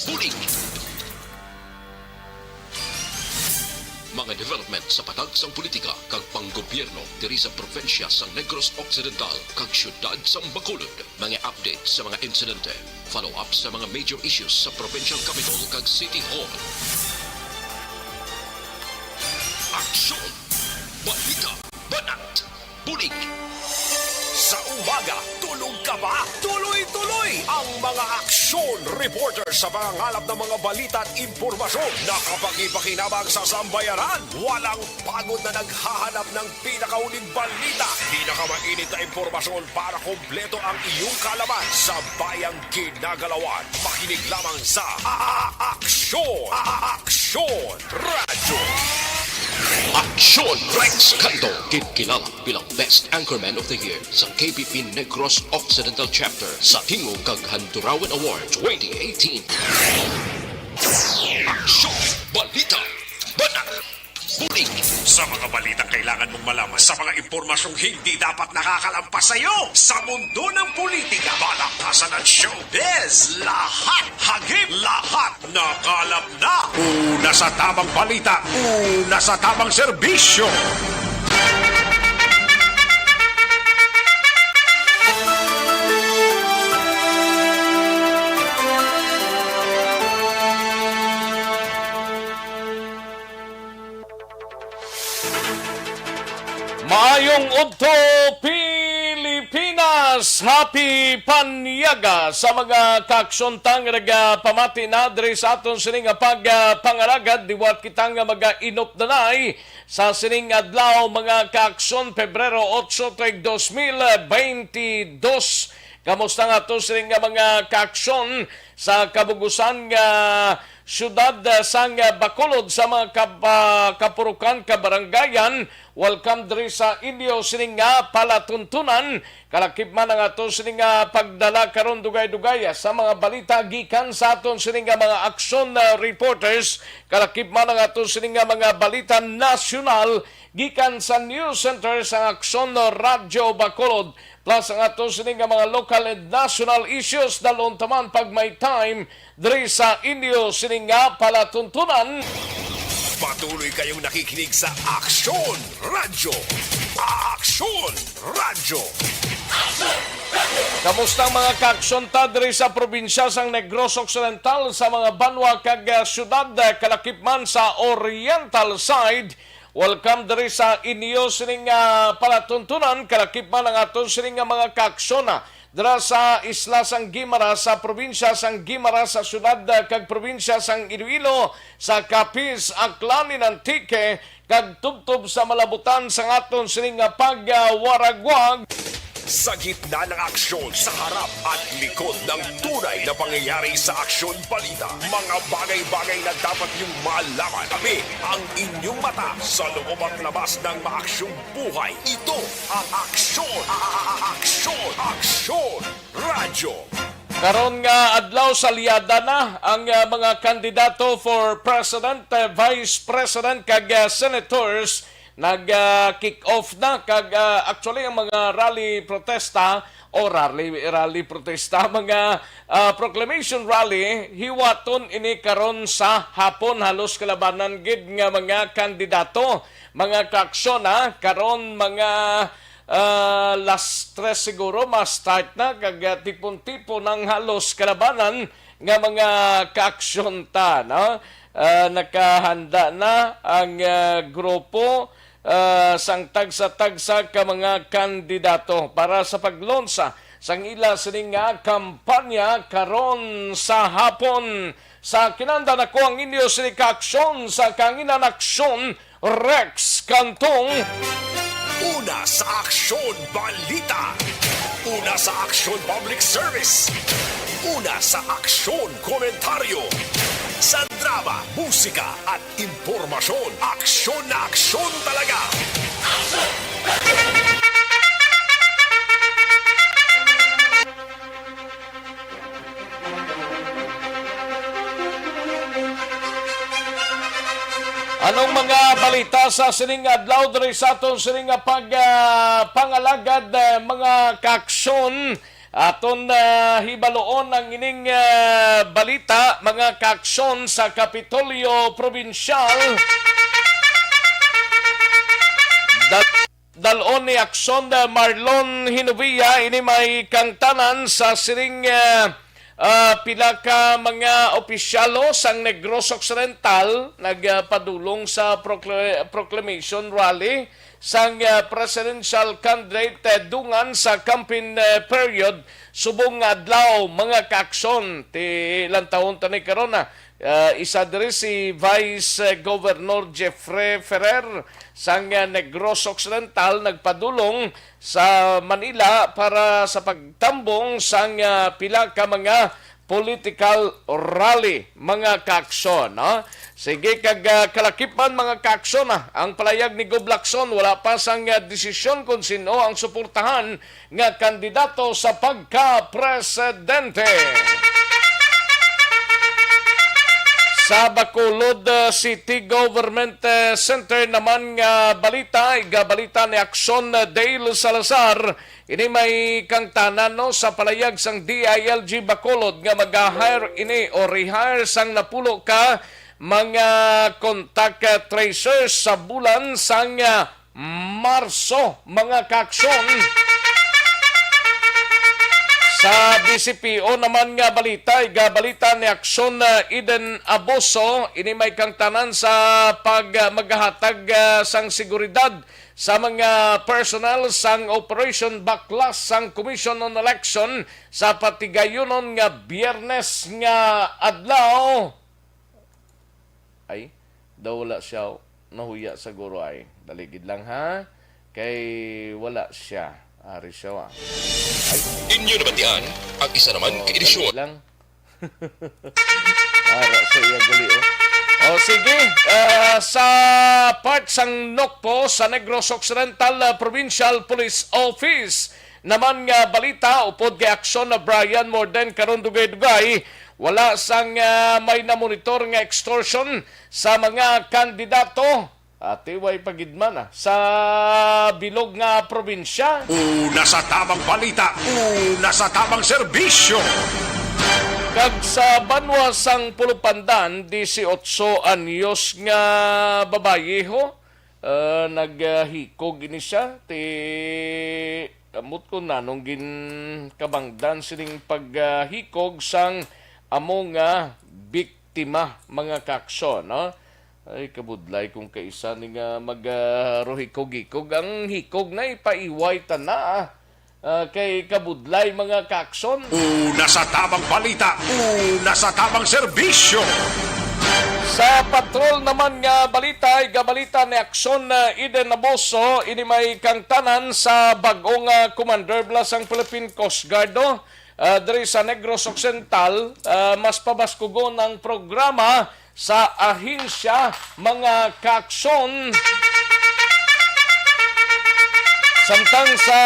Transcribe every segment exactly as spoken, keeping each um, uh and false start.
Bulig. Mga development sa patag sang politika kag panggobyerno diri sa probinsya sang Negros Occidental kag siyudad sang Bacolod. Mga update sa mga insidente, follow-up sa mga major issues sa provincial capital kag city hall. Aksyon! Balita! Banat! Bulig! Sa umaga, tulog ka ba? Tuloy-tuloy ang mga aksyon reporter sa pangangalap ng mga balita at impormasyon na kapakipakinabang sa sambayanan. Walang pagod na naghahanap ng pinakauling balita, pinakamainit na impormasyon para kompleto ang iyong kaalaman sa bayang ginagalawan. Makinig lamang sa A-, A-, Aksyon! A-, A-, Aksyon! Radyo. Aksyon Rex Canto, ginkilala bilang Best Anchorman of the Year sa K B P Negros Occidental Chapter sa Tingog kag Handurawan Award twenty eighteen. Aksyon! Balita! Banat! Bulig! Sa mga balitang kailangan mong malaman, sa mga impormasyong hindi dapat nakakalampas sa iyo, sa mundo ng politika, balaktasan at showbiz, lahat, hagip, lahat, nakalap na. Una sa tamang balita, una sa tamang serbisyo. Maayong udto, Pilipinas! Happy Panyaga sa mga kaaksyon ta nga nagapamati na diri sa aton sini nga pag, ah, pangalagad. Liwat kita nga mag-inop na nay sa sining adlaw, mga kaaksyon, Pebrero otso, tuig dos mil beintidos. Kamusta nga to sining nga mga kaaksyon sa kabugusan nga siyudad, ah, sang, ah, Bacolod, sa mga kab-, ah, kapurukan, kabarangayan? Welcome diri sa inyo sining nga palatuntunan. Kalakip man ang ato sining nga pagdala karon dugay-dugay sa mga balita gikan sa aton sining nga mga aksyon, ah, reporters. Kalakip man ang ato sining nga mga balita nasyonal gikan sa news center sang Aksyon Radyo Bacolod. Plus ang ato sini nga mga local and national issues, dalon ta man pag may time diri sa inyo sini nga palatuntunan. Patuloy kayong nakikinig sa Aksyon Radyo. Aksyon Radyo. Kamusta ang mga kaaksyon ta diri sa probinsya sang Negros Occidental, sa mga banwa kag, ah, syudad, ah, kalakip man sa Oriental side? Welcome diri sa inyo sining, ah, palatuntunan, kalakip man ang aton sining nga mga kaaksyon, ah, dira sa isla sang Guimaras, sa probinsya sang Guimaras, sa syudad, ah, kag probinsya sang Iloilo, sa Capiz, Aklan, and Antique, kag tubtob sa malabutan sang aton sining nga pagwaragwag. Sa gitna ng aksyon, sa harap at likod ng tunay na pangyayari sa Aksyon Balita, mga bagay-bagay na dapat niyong malaman. Kami ang inyong mata sa loob at labas ng maaksyong buhay. Ito ang Aksyon, a-, a-, a-, Aksyon, Aksyon Radyo. Karon nga adlaw, salyada na ang, ah, mga kandidato for president, ah, vice president, kag, ah, senators. Nag, ah, kick off na kag, ah, actually, ang mga rally protesta o rally, rally protesta, mga, ah, proclamation rally, hiwaton ini karon sa hapon. Halos kalabanan gid nga mga kandidato, mga kaaksyon, ha. Karon, mga, ah, las tres siguro, ma-start na, kag, ah, tipon-tipon ang halos kalabanan nga mga kaaksyon ta, no? Ah, nakahanda na ang, ah, grupo, ah, sang tagsa-tagsa ka mga kandidato para sa pag-launch sang ila sini nga kampanya karon sa hapon. Sa kinahanglan, ako ang inyo sini kaaksyon sa Kahanginan Aksyon, Rex Cantong. Una sa Aksyon Balita. Una sa Aksyon Public Service. Una sa Aksyon Komentaryo. Sa drama, musika, at impormasyon, aksyon na aksyon talaga. Anong mga balita sa sining adlaw diri sa aton sining nga pag, ah, pangalagad, ah, mga kaaksyon? Aton, ah, hibaloon ang ining, ah, balita, mga kaaksyon sa Kapitolyo Probinsyal. Dal-, dalon ni Aksyon, ah, Marlon Hinovia, ini may kangtanan sa siring, ah, ah, pila ka mga opisyalo sang Negros Occidental nagpadulong sa procla-, proclamation rally sang, ah, presidential candidate, eh, dungan sa campaign, eh, period subong nga adlaw, mga kaaksyon. Ti lantawon ta ni karon, ah, ah, isa diri si Vice, eh, Governor Jeffrey Ferrer sang, ah, Negros Occidental nagpadulong sa Manila para sa pagtambong sang, ah, pila ka mga political rally, mga kaaksyon, no? Sige, kag, ah, kalakipan, mga kaaksyon, ah, ang palayag ni Gob Lacson, wala pa sang, ah, desisyon kung sino ang suportahan nga kandidato sa pagka-presidente. Sa Bacolod, ah, City Government, ah, Center naman nga balita, igabalita ni Aksyon, ah, Dale Salazar, ini may kangtanan, no, sa palayag sang D I L G Bacolod nga mag-hire ini o rehire sang napulo ka mga contact tracers sa bulan sang, ah, Marso, mga kaaksyon. Sa B C P O naman nga balita, igabalita ni Aksyon, ah, Eden Aboso, ini may kangtanan sa pag, ah, maghatag, ah, sang seguridad sa mga personnel sang Operation Baklas sang Commission on Election sa patigayunon nga Biyernes nga adlaw. Ay, daw wala siya nahuya sa guro ay. Dali gid lang, ha? Kay wala siya. Ari siya, wa. Ay. Inyo nabatian ang isa naman Oh, ka edisyon. Dali lang. Ara sa iya gali, oh. Oh, sige. Ah, sa part sang Nocpo, sa Negros Occidental, ah, Provincial Police Office naman nga balita, upod kay Aksyon na Brian Morden karon dugay-dugay, wala sang, ah, may namonitor nga extortion sa mga kandidato. Ati, way pa gid man, ah, sa bilog nga probinsya. Una sa tabang balita, una sa tabang serbisyo. Kag sa banwa sang Pulupandan, disiotso anyos nga babayi ho, ah, naghikog ini siya. Ti, kamot ko nanong ginkabangdan sining paghikog sang amo nga biktima, mga kaaksyon, no? Ay, kabudlay kung kaisa ni nga mag, ah, ruhikog-hikog. Ang hikog na ipaiway ta na, ah. Ah, kay kabudlay, mga kaaksyon. Una sa tabang balita, una sa tabang serbisyo. Sa patrol naman nga balita, igabalita ni Aksyon, ah, Eden Aboso, ini may kangtanan sa bag-ong, ah, commander bala sang Philippine Coast Guard, no? Ah, diri sa Negros Occidental, ah, mas pabaskugon ang programa sa ahensya, mga kaaksyon. Samtang sa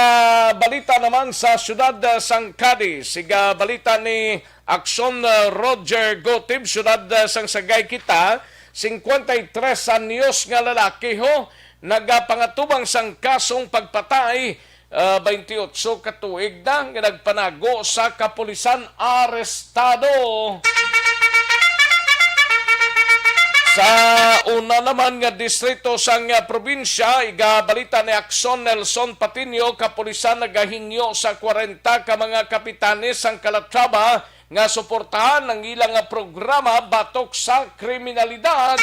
balita naman sa siyudad, ah, sang Cadiz, siga balita ni Aksyon, ah, Roger Gotib, siyudad, ah, sang Sagay Kita, singkwenta y tres anyos nga lalaki ho, nagapangatubang sang kasong pagpatay, ah, twenty-eight ka tuig na nga nagpanago sa kapulisan, arestado. Sa una naman nga distrito sang, ah, probinsya, igabalita ni Aksyon Nelson Patiño, kapulisan nagahingyo sa kwarenta ka mga kapitanes sang Calatrava nga suportahan ang ila nga programa batok sa kriminalidad.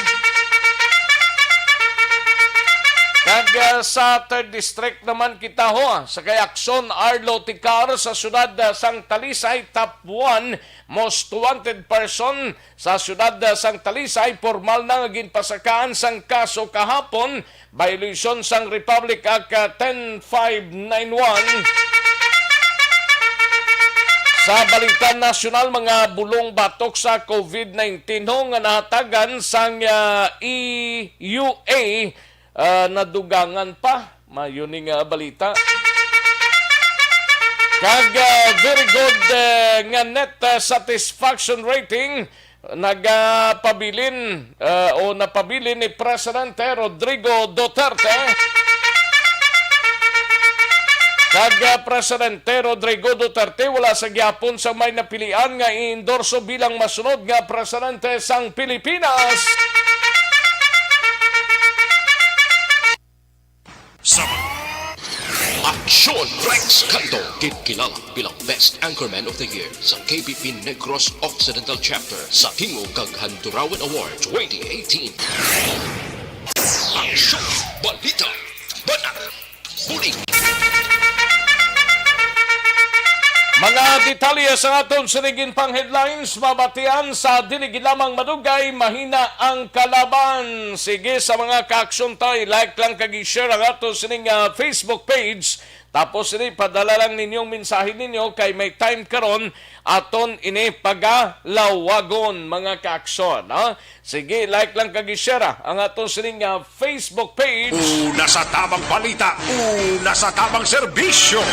Kag, ah, sa third district naman kita ho, ah, sa kay Aksyon Arlo Ticar sa siyudad, ah, sang Talisay, top one most wanted person sa siyudad, ah, sang Talisay, pormal na nga ginpasakaan sang kaso kahapon, violation sang Republic Act, ah, ten five nine one. Sa balita nasyonal, mga bulong batok sa COVID nineteen ho nga nahatagan sang, ah, E U A, ah, nadugangan pa. Mayo ni nga balita. Kag, ah, very good, eh, nga net, ah, satisfaction rating nagapabilin, ah, o napabilin ni Presidente Rodrigo Duterte. Kag, ah, Presidente Rodrigo Duterte wala sa gihapon sa may napilian nga i-endorso bilang masunod nga presidente sang Pilipinas. Sa mga Aksyon, Rex Canto, ginkilala bilang Best Anchorman of the Year sa K B P Negros Occidental Chapter sa Tingog kag Handurawan Award twenty eighteen. Aksyon, balita, banat, bulig. Mga detalye sa aton sining pang headlines, mabatian sa dili gid lamang madugay, mahina ang kalaban. Sige, sa mga kaaksyon ta, i-like lang kag i-share ang aton sining, ah, Facebook page. Tapos ini, padala lang ninyong mensahe ninyo kay may time karon, aton ini pagalawagon, mga kaaksyon, ha? Sige, like lang kag i-share, ah, ang aton sining, ah, Facebook page. Una sa tamang balita, una sa tamang serbisyo.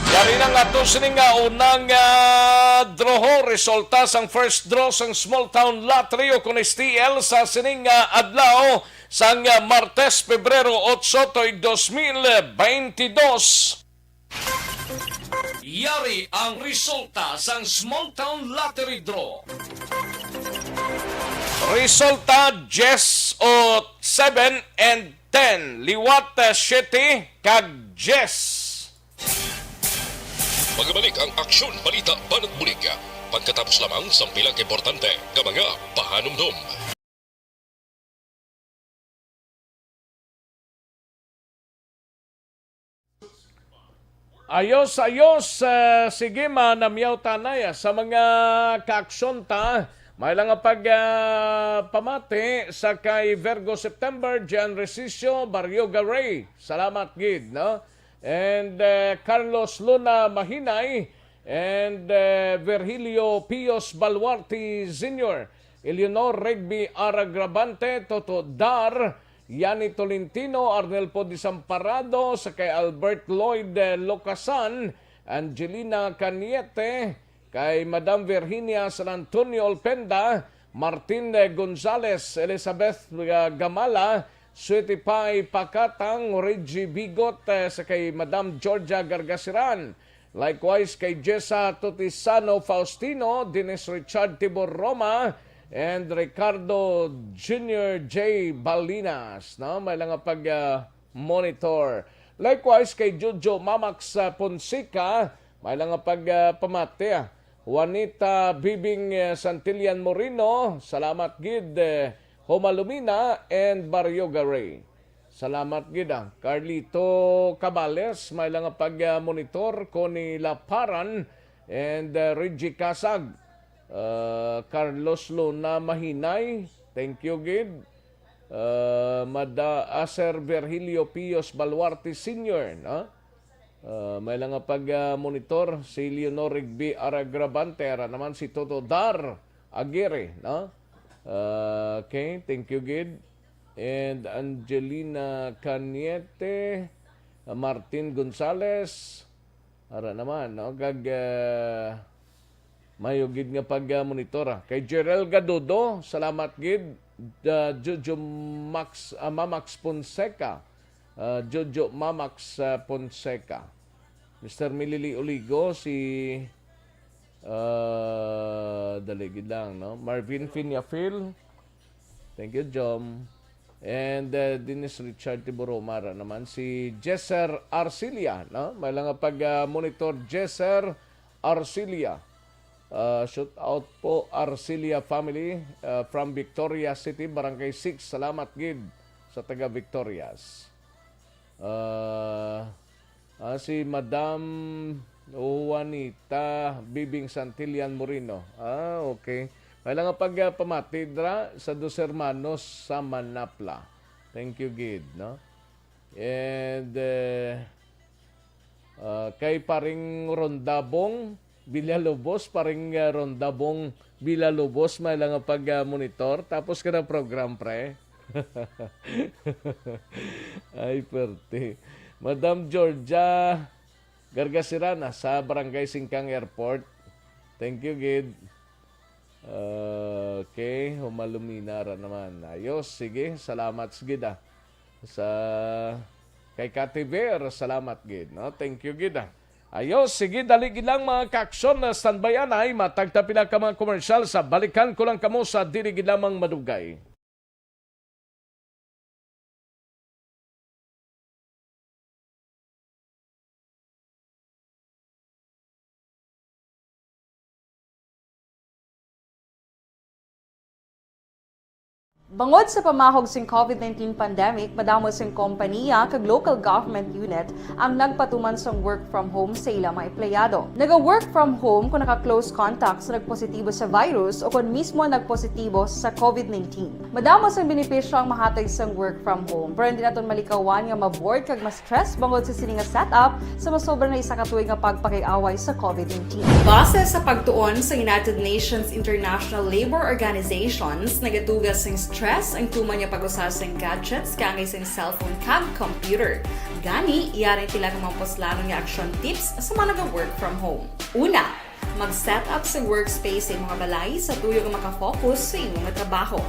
Yari na nga to sining, ah, unang, ah, draw, resulta sang first draw sang Small Town Lottery o kun S T L sa sining, ah, adlaw sang, ah, Martes, Pebrero otso, tuig dos mil beintidos. Yari ang resulta sang Small Town Lottery Draw. Resulta, diyes o seven and ten, liwat, ah, siyete kag diyes. Magabalik ang Aksyon, Balita, Banat, Bulig pagkatapos lamang sang pila ka importante nga mga pahanumdom. Ayos, ayos. Ah, sige, manamyaw tanay, ah, sa mga kaaksyon ta. May lang nga pag, ah, pamati sa kay Virgo September, Jan Resicio, Barrio Garay. Salamat gid, no? And, eh, Carlos Luna Mahinay, and, eh, Virgilio Pios Baluarte Senior, Eleanor Rigby Aragrabante, Toto Dar, Yani Tolentino, Arnel Desamparado, sa kay Albert Lloyd, eh, Locasan, Angelina Cañete, kay Madam Virginia San Antonio Olpenda, Martin, eh, Gonzales, Elizabeth, eh, Gamala, Sweetie Pie Pakatang, Reggie Bigot, eh, sa kay Madam Georgia Gargasiran. Likewise kay Jessa Tutisano Faustino, Dennis Richard Tibor Roma, and Ricardo Junior J Balinas, no? May lang nga pag, ah, monitor. Likewise kay Jojo Mamax, ah, Fonseca, may lang nga pag, ah, pamati, ah. Juanita Bibing, ah, Santillan Moreno, salamat gid, eh, Homalumina and Barrio Garay. Salamat gid, ah. Carlito Cabales, may lang nga pag, ah, monitor, Connie Laparan, and, ah, Reggie Casag. Ah, Carlos Luna Mahinay, thank you gid. Ah, Mada-, ah, Sir Virgilio Pios Baluarte Senior, no? Ah, may lang nga pag, ah, monitor si Leonor Rigby Aragrabante, ara naman si Toto Dar Aguirre, no? Ah, okay, thank you gid. And Angelina Cañete, ah, Martin Gonzales, ara naman, no? Kag, ah, mayo gid nga pag, ah, monitor, ah. Kay Jerel Gadudo, salamat gid. Ah, Jojo Max, ah, Mamax Fonseca. Ah, Jojo Mamax, ah, Fonseca. Mister Milili Oligo, si, ah, dali gid lang, no? Marvin Fiñafil. Thank you, Jom. And, uh, Dennis Richard Tiburomara naman, si Jesser Arcilia, no? May lang nga pag, uh, monitor, Jesser Arcilia. Uh, shout out po, Arcilia family, uh, from Victoria City, Barangay six. Salamat gid sa taga Victorias. Uh, Ah, si Madam Juanita Bibing Santillan Moreno. Ah, okay. May lang nga pag, ah, pamati dra sa Dos Hermanos sa Manapla. Thank you gid, no? And, eh, ah, kay Paring Rondabong, Villalobos, Paring, ah, Rondabong Villalobos, may lang nga pag, ah, monitor. Tapos ka na program, pre. Ay, perte. Madam Georgia Gargasirana sa Barangay Singkang Airport. Thank you, gid. Okay, humalumina ra naman. Ayos, sige. Salamat, sige da. Sa Kay Kativer, salamat gid, no? Thank you gid, ah. Ayo, sige, dali gid lang, mga ka-aksyon, na standby anay, matag ta pila ka mga komersyal, sa balikan ko lang kamo sa dili gid lamang madugay. Bangod sa pamahog sing covid nineteen pandemic, madamo sing kompaniya kag local government unit ang nagpatuman sang work from home sa ila mga empleyado. Naga-work from home kon naka-close contact sa nagpositibo sa virus o kon mismo nagpositibo sa covid nineteen. Madamo sang benepisyo ang mahatag sang work from home, pero hindi naton malikawan nga ma-bored kag ma-stress bangod sa sini nga setup sa masobra na isa ka tuig nga pagpakiaway sa covid nineteen. Base sa pagtuon sa United Nations International Labor Organizations, nagatuga sing stress ang tuman nga pag-usa sing gadgets kaangay sing cellphone kag computer. Gani, yari ang pila ka mga puslanon nga action tips sa mga naga-work from home. Una, mag-set up sa workspace sa imo nga balay sa tuyo nga makafocus sa imo nga trabaho.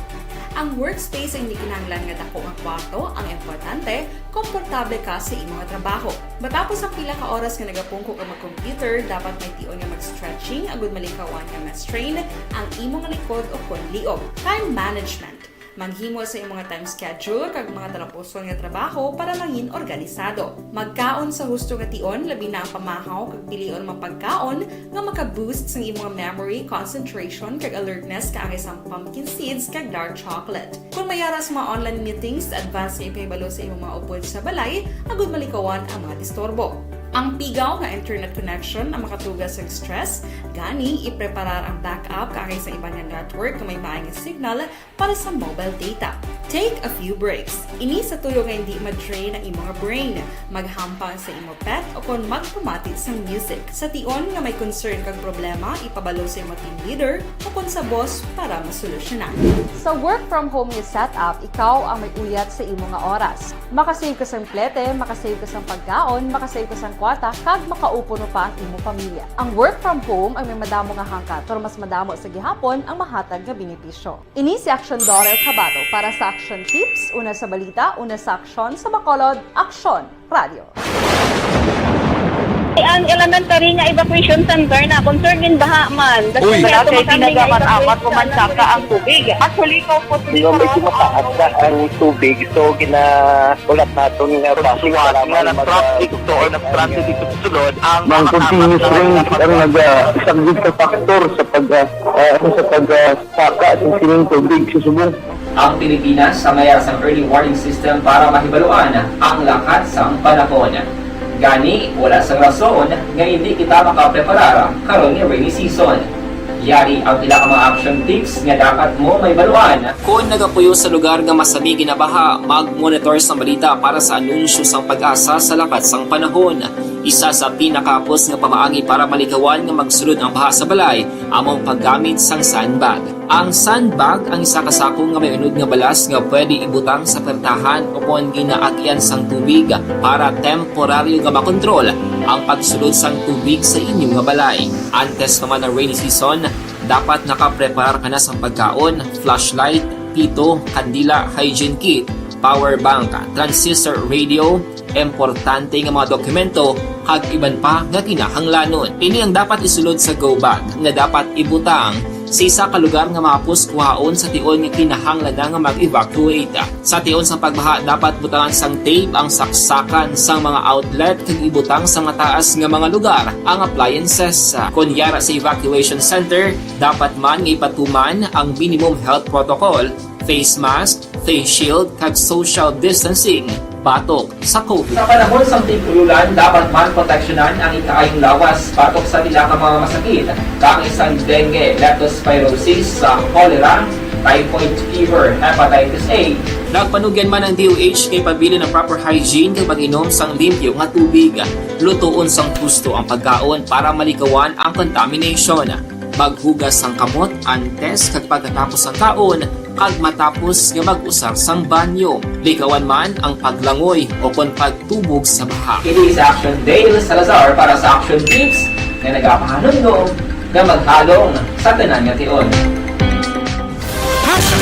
Ang workspace ay hindi kinahanglan nga dako nga kwarto ang importante, komportable ka sa imo nga trabaho. Matapos ang pila ka oras nga nagapungko ka mag-computer, dapat may tion nga mag-stretching agud malikawan nga ma-strain ang imo nga likod o kon liog. Time management. Maghimo sa imo nga time schedule kag mga talapuson nga trabaho para mangin organisado. Magkaon sa husto nga tion, labi na ang pamahaw kag pilion mga pagkaon nga maka-boost sang imo nga memory, concentration, kag alertness kaangay sang pumpkin seeds kag dark chocolate. Kon may ara sa mga online meetings, advance nga ipahibalo sa imo mga upod sa balay agud malikawan ang mga disturbo. Ang pigaw nga internet connection ang makatuga sang stress, gani ipreparar ang backup kaangay sa iban nga network nga may maayong signal para sa mobile data. Take a few breaks. Ini sa tuyo nga hindi ma-drain ang imo nga brain. Maghampang sa imo pet o kon magpamati sang music. Sa tion nga may concern kag problema, ipabalo sa imo team leader o kon sa boss para masolusyonan. Sa work from home nga setup, ikaw ang may uyat sa imo nga oras. Makasave ka sang plete, makasave ka sang pagkaon, makasave ka sang kwarta, kag makaupo no pa ang imo pamilya. Ang work from home ay may madamo nga hangkat, pero mas madamo sa gihapon ang mahatag nga benepisyo. Ini si Aksyon Daughter Kabato para sa Aksyon Tips, una sa balita, una sa aksyon, sa Bacolod, Aksyon Radio. Ang elementary nga evacuation center na concern in baha man. Uy. Wala kay ginagamit-amat o mansaka ang tubig. Actually, ikaw po, medyo mataas na ang tubig. So, gina-, ulat naton nga traffic, para nga mag-, nag-traffic to or nag-transit dito sa sulod, ang mga continuous rain ang naga-, isa gid ka factor sa pag, ah, ah, sa pag, ah, saka sa sining tubig sa subong. Ang Pilipinas sa mayara sang early warning system para mahibaluan ang lakat sang panahon. Gani, wala sang rason nga hindi kita makapreparar karon nga rainy season. Yari ang pila ka mga action tips nga dapat mo mahibaluan. Kon nagapuyo sa lugar nga masami ginabaha, mag-monitor sang balita para sa anunsyo sang PAGASA sa lakat sang panahon. Isa sa pinakahapos nga pamaagi para malikawan nga magsulod ang baha sa balay amo ang paggamit sang sandbag. Ang sandbag ang isa ka sako nga may unod nga balas nga pwede ibutang sa pertahan o kon ginaagyan sang tubig para temporaryo nga makontrol ang pagsulod sang tubig sa inyo nga balay. Antes pa man ang rainy season, dapat nakapreparar ka na sang pagkaon, flashlight, pito, kandila, hygiene kit, power bank, transistor radio, importante nga mga dokumento, kag iban pa nga kinahanglanon. Ini ang dapat isulod sa go bag nga dapat ibutang sa isa ka lugar nga mahapos kuhaon sa tion nga kinahanglan na nga mag-evacuate. Sa tion sang pagbaha, dapat butangan sang tape ang saksakan sang mga outlet kag ibutang sa mataas nga mga lugar ang appliances. Kon yara sa evacuation center, dapat man nga ipatuman ang minimum health protocol, face mask, face shield, kag social distancing batok sa covid. Sa panahon sang tig-ululan, dapat man proteksyonan ang ikaayong lawas batok sa pila ka mga masakit, kaangay sang dengue, leptospirosis, sa cholera, typhoid fever, hepatitis A. Nagpanugyan man ang D O H kay pabilin ang proper hygiene kag pag-inom sang limpyo nga tubig. Lutoon sang husto ang pagkaon para malikawan ang contamination. Maghugas sang kamot antes kag pagkatapos sang kaon, kag matapos nga mag-usar sang banyo. Likawan man ang paglangoy o kon pagtubog sa baha. Kini si Action Dale Salazar para sa Action Tips nga nagapahanumdom nga maghalong sa tanan nga tion. Hashtag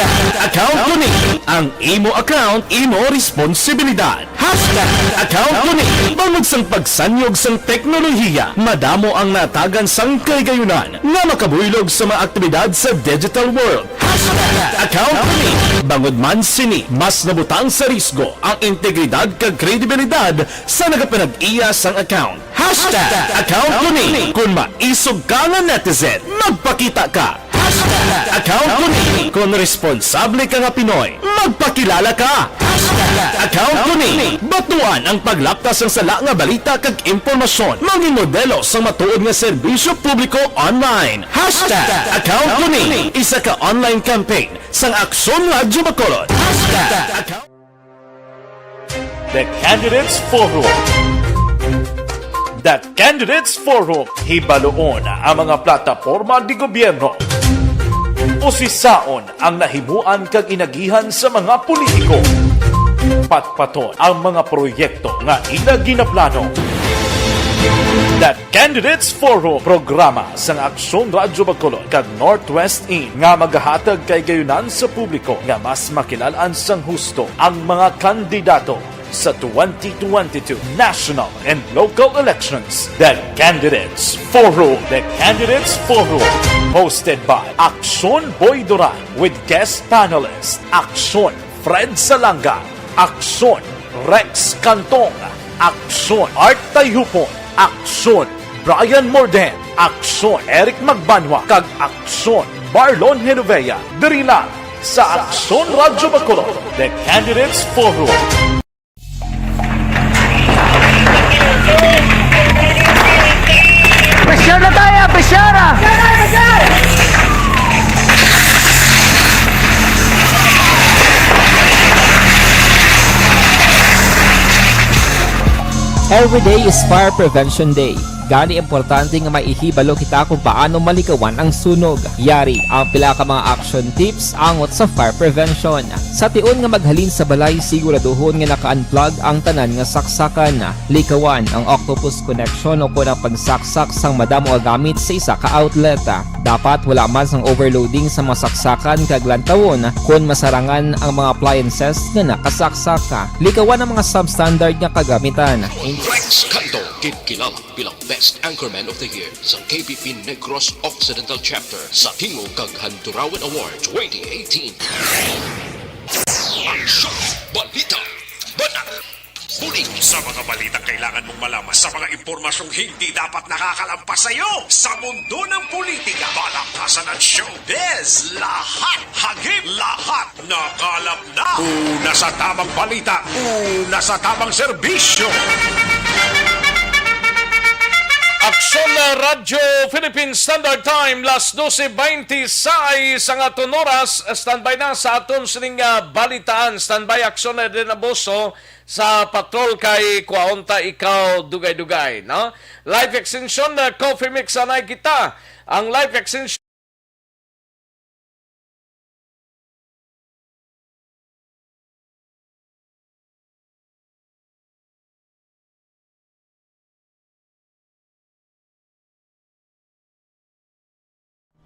Account ko ni. Ang imo account, imo responsibilidad. Hashtag account ko ni. Bangod sang pagsanyog sang teknolohiya, madamo ang natagan sang kahigayunan nga makabuylog sa mga aktibidad sa digital world. Hashtag account ko ni. Bangod man sini, mas nabutang sa risgo ang integridad kag kredibilidad sa nagapanag-iya sang account. Hashtag account ko ni. Kung maisog ka nga netizen, magpakita ka. Hashtag account ko ni. Kung responsable ka nga Pinoy, magpakilala ka. Hashtag account ko ni. Batuan ang paglapta sang sala nga balita kag impormasyon. Mangin modelo sang matuod nga serbisyo publiko online. Hashtag account ko ni. Isa ka online campaign sang Aksyon Radyo Bacolod. Hashtag account The Candidates Forum. The Candidates Forum, hibaluon ang mga plataporma di gobyerno. Usisaon ang nahimuan kag inagihan sa mga politiko. Patpaton ang mga proyekto nga ila ginaplano. The Candidates Forum, programa sang Aksyon Radyo Bacolod kag Northwest In nga magahatag kahigayunan sa publiko nga mas makilal-an sang husto ang mga kandidato sa twenty twenty-two national and local elections. The Candidates Forum. The Candidates Forum, hosted by Aksyon Boy Duran with guest panelist Aksyon Fred Salanga, Aksyon Rex Cantong, Aksyon Art Tayhupon, Aksyon Brian Morden, Aksyon Eric Magbanwa, kag Aksyon Marlon Genovea, diri lang sa Aksyon Radyo Bacolod, The Candidates Forum. Pressure na tayo, pressure ah! Every day is Fire Prevention Day. Gani, importante nga maihibalo kita kung paano malikawan ang sunog. Yari ang pila ka mga action tips angot sa fire prevention. Sa tion nga maghalin sa balay, siguraduhon nga naka-unplug ang tanan nga saksakan. Likawan ang octopus connection o kon ang pagsaksak sang madamo nga gamit sa isa ka outlet. Dapat wala man sang overloading sa mga saksakan kag lantawon kon masarangan ang mga appliances nga nakasaksak. Likawan ang mga substandard nga kagamitan. Rex Canto, gid kilala bilang Best Anchorman of the Year sa K P P Negros Occidental Chapter sa Tingog kag Handurawan Award twenty eighteen. Aksyon! Balita! Banat! Bulig sa mga balitang kailangan mong malaman, sa mga impormasyong hindi dapat nakakalampas sa iyo sa mundo ng politika, balakasan at showbiz. Lahat, hagip, lahat nakalap na. Una sa tamang balita, una sa tamang serbisyo. Aksyon na Radyo Philippine Standard Time, las doce veintiséis ang aton oras. Standby na sa aton sining, ah, balitaan. Standby, Aksyon na din Abuso sa patrol kay Kwaon Ta Ikaw Dugay-Dugay, no? Life Extension, ah, Coffee Mix, anay kita. Ang Life Extension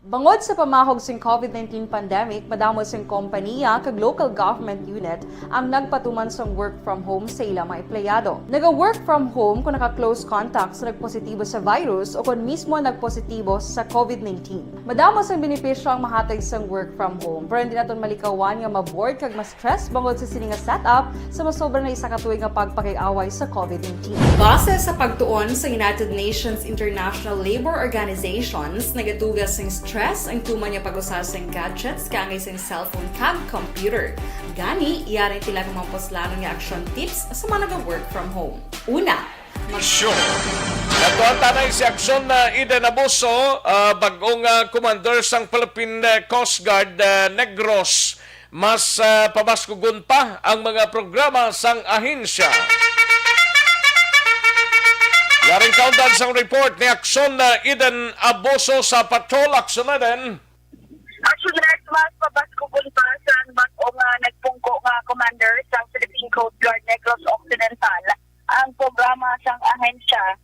Bangod sa pamahog sing COVID nineteen pandemic, madamo sing kompaniya kag local government unit ang nagpatuman sang work from home sa ila mga empleyado. Naga-work from home kon naka-close contact sa nagpositibo sa virus o kon mismo nagpositibo sa COVID nineteen. Madamo sang benepisyo ang mahatag sang work from home, pero hindi naton malikawan nga ma-bored kag ma-stress bangod sa sini nga setup sa masobra na isa ka tuig nga pagpakig-away sa COVID nineteen. Base sa pagtuon sa United Nations International Labour Organizations, nagatuga sing stress ang tuman nga pag-usa sing gadgets kaangay sing cellphone kag computer. Gani, yari ang pila ka mga puslanon nga action tips sa mga naga-work from home. Una, Aksyon. Natuan tanay si Aksyon na Eden Abuso, ah, bag-ong, ah, commander sang Philippine, ah, Coast Guard, ah, Negros. Mas, ah, pabaskugon pa ang mga programa sang ahensya. Yaring kaundan sang report ni Aksyon na Eden Abuso sa Patrol. Aksyon na din. Aksyon Rex, mas pabaskugon pa sang bag-o nga nagpungko nga commander sang Philippine Coast Guard Negros Occidental ang programa sang ahensya.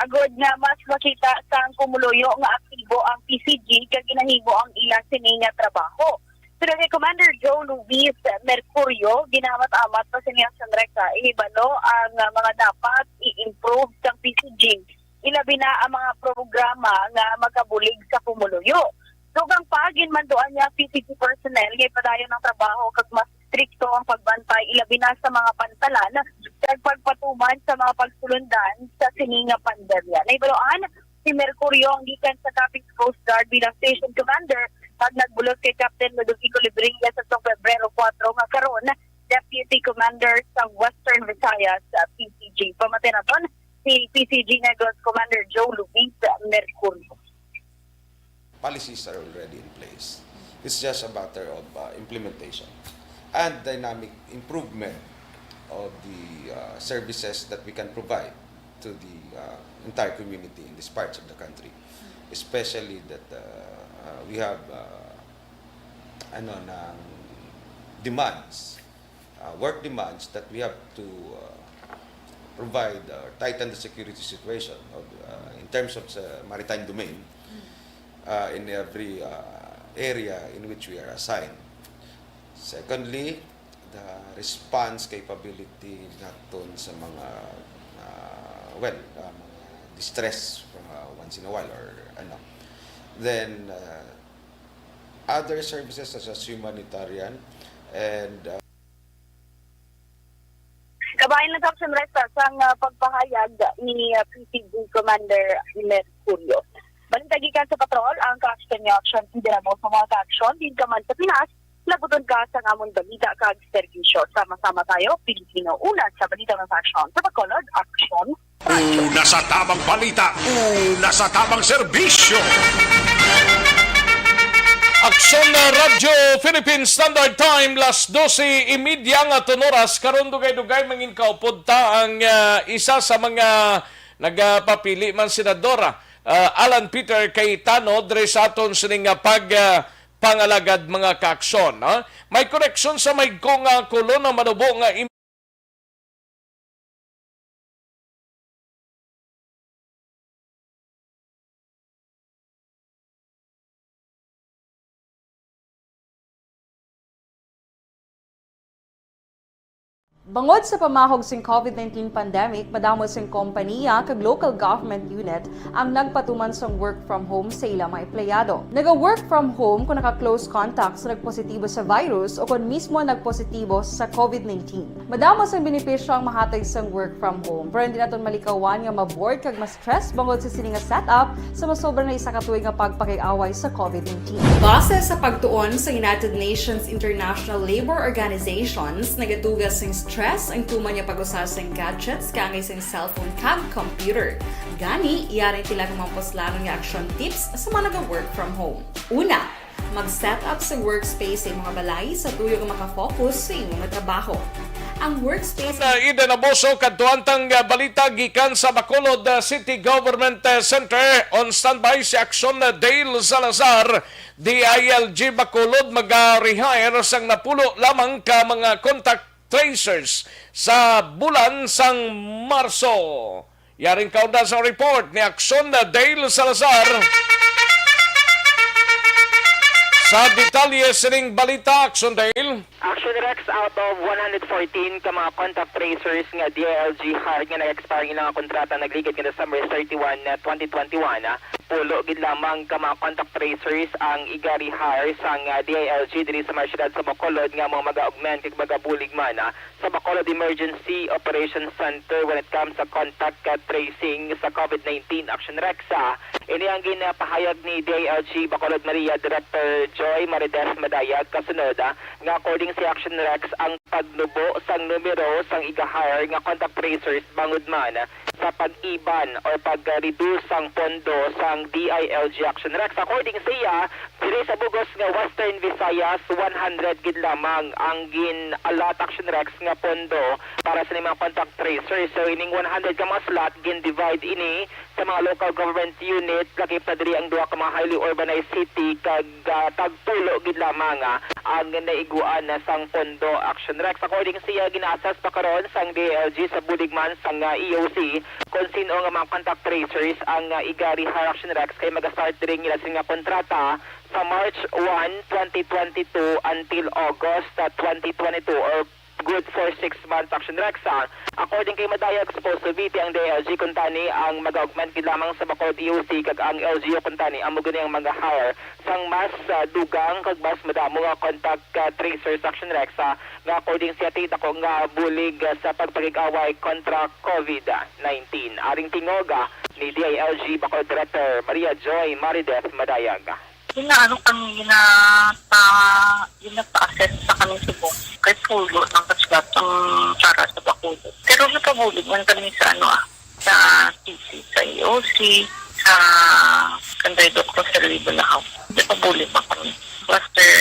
agod nga mas makita sang pumuluyo nga aktibo ang P C G kag ginahimo ang ila sini nga trabaho. Suno kay Commander Joe Luis Mercurio, ginamat-amat pa sini ang Action Rex nga ihibalo ang, ah, mga dapat i-improve sang P C G, ilabi na ang mga programa nga makabulig sa pumuluyo. Dugang pa, ginmanduan niya ang P C G personnel nga ipadayon ang trabaho kag mas estrikto ang pagbantay, ilabi na sa mga pantalan kag pagpatuman sa mga pagsulundan sa sini nga pandemya. Nahibaluan si Mercurio ang gikan sa Capiz Coast Guard bilang station commander kag nagbulos kay Captain Ludovico Lebrilla sa Febrero kuwatro nga karon Deputy Commander sa Western Visayas, ah, P C G. Pamati naton si P C G Negros Commander Joe Luis Mercurio. Policies are already in place. It's just a matter of uh, implementation and dynamic improvement of the uh, services that we can provide to the uh, entire community in these parts of the country, especially that uh, uh, we have uh, ano ng demands, uh, work demands that we have to uh, provide or tighten the security situation of, uh, in terms of sa maritime domain uh, in every uh, area in which we are assigned. Secondly, the response capability naton sa mga uh, well, uh, mga distress from uh, once in a while or ano. Then uh, other services such as humanitarian and uh, Kabahin lang sa Action Rex sang, ah, pagpahayag ni, ah, P C G Commander Mercurio. Balita gikan sa patrol, ang Ka-Action News Action Team dinamo sa mga ka-aksyon, din ka man sa Pinas, labuton ka sa amon balita kag serbisyo. Sama-sama tayo, Pilipino, una sa balita ng aksyon. Sa Bacolod, aksyon. Una sa tabang balita, una sa tabang serbisyo. Aksyon na Radyo Philippine Standard Time, las dose y media nga aton oras. Karon dugay-dugay mangin kaupod ta ang, ah, isa sa mga nagapapili man, Senador, ah, Alan Peter Cayetano, diri sa aton sining, ah, pag, ah, pangalagad, mga kaaksyon, ah. May koneksyon sa mahigko nga kolon ang manubo nga Bangod sa pamahog sing COVID nineteen pandemic, madamo sing kompaniya kag local government unit ang nagpatuman sang work from home sa ila mga empleyado. Naga-work from home kon naka-close contact sa nagpositibo sa virus o kon mismo nagpositibo sa COVID nineteen. Madamo sang benepisyo ang mahatag sang work from home, pero hindi naton malikawan nga ma-bored kag ma-stress bangod sa sini nga setup sa masobra na isa ka tuig nga pagpakig-away sa COVID nineteen. Base sa pagtuon sa United Nations International Labour Organizations, nagaduga sing stress ang tuman nga pag-usa sing gadgets kaangay sing cellphone kag computer. Gani, yari ang pila ka mga puslanon nga action tips sa mga naga-work from home. Una, mag-set up sa workspace sa imong balay sa tuyo nga maka-focus sa imong trabaho. Ang workspace. Na Eden Abuso, kadtuan tang balita gikan sa Bacolod, uh, City Government, uh, Center. On standby si Action, uh, Dale Salazar, D I L G Bacolod, maga-rehire sang napulo lamang ka mga contact tracers sa bulan sang Marso. Yaring kaunda sa report ni Action Dale Salazar. Sa detalye sining balita, Action Dale. Action Rex, out of one hundred fourteen ka mga contact tracers nga D I L G hired nga nag-expire ang ilang kontrata nagligad nga December thirty-one, twenty twenty-one, pulo gid lamang ka mga contact tracers ang iga-rehire sang, ah, D I L G diri sa mga syudad sa Bacolod nga mga mag-augment kag magabulig man, ah, sa Bacolod Emergency Operations Center when it comes sa contact, ah, tracing sa COVID nineteen. Action Rex, ah, ini ang ginapahayag ni D I L G Bacolod Maria Director Joy Marides Madayag kasunod, ah, nga according sa Action Rex, ang pagnubo sang numero sang iga-hire nga contact tracers bangod man sa pag-iban or pag-reduce sang pondo sang D I L G. Action Rex, according sa iya, diri sa bugos nga Western Visayas, one hundred gid lamang ang gin-allot, Action Rex, nga pondo para sa mga contact tracers. So, ining one hundred ka mga slot, gin-divide ini sa mga local government unit Lakip na diri ang duha ka mga highly urbanized city kag, ah, tagtulo gid lamang, ah, ang naiguan na sang pondo. Action Rex, according siya, gina-assess pa karon sang D I L G sa bulig man sang, ah, E O C kung sin-o nga mga contact tracers ang, ah, iga-rehire. Action Rex, kay maga-start diri ang ila sini nga kontrata sa March one, twenty twenty-two until August, ah, twenty twenty-two, or good for six months. Action Rex, ah. According kay Madayag, supposedly ang D I L G kuntani ang mag-augment gid lamang sa bako D O C, kag ang L G U kuntani amo gani ang mag-hire sang mas, ah, dugang kag mas madamo nga contact, ah, tracers. Action Rex, ah, nga according siya ti dako nga bulig, ah, sa pagpakig-away kontra COVID nineteen. Aring tingog, ah, ni D I L G Bacolod Director Maria Joy Marideth Madayag. Ginaano kami, gina-, pa-, ginapa-assess sa kami subong kay pulo lang kasi ang para sa Bacolod. Pero napabulig man kami sa ano, ah, sa city, sa E O C, sa Kanday Doktor Salvi Balahaw. Napabulig pa kami. Cluster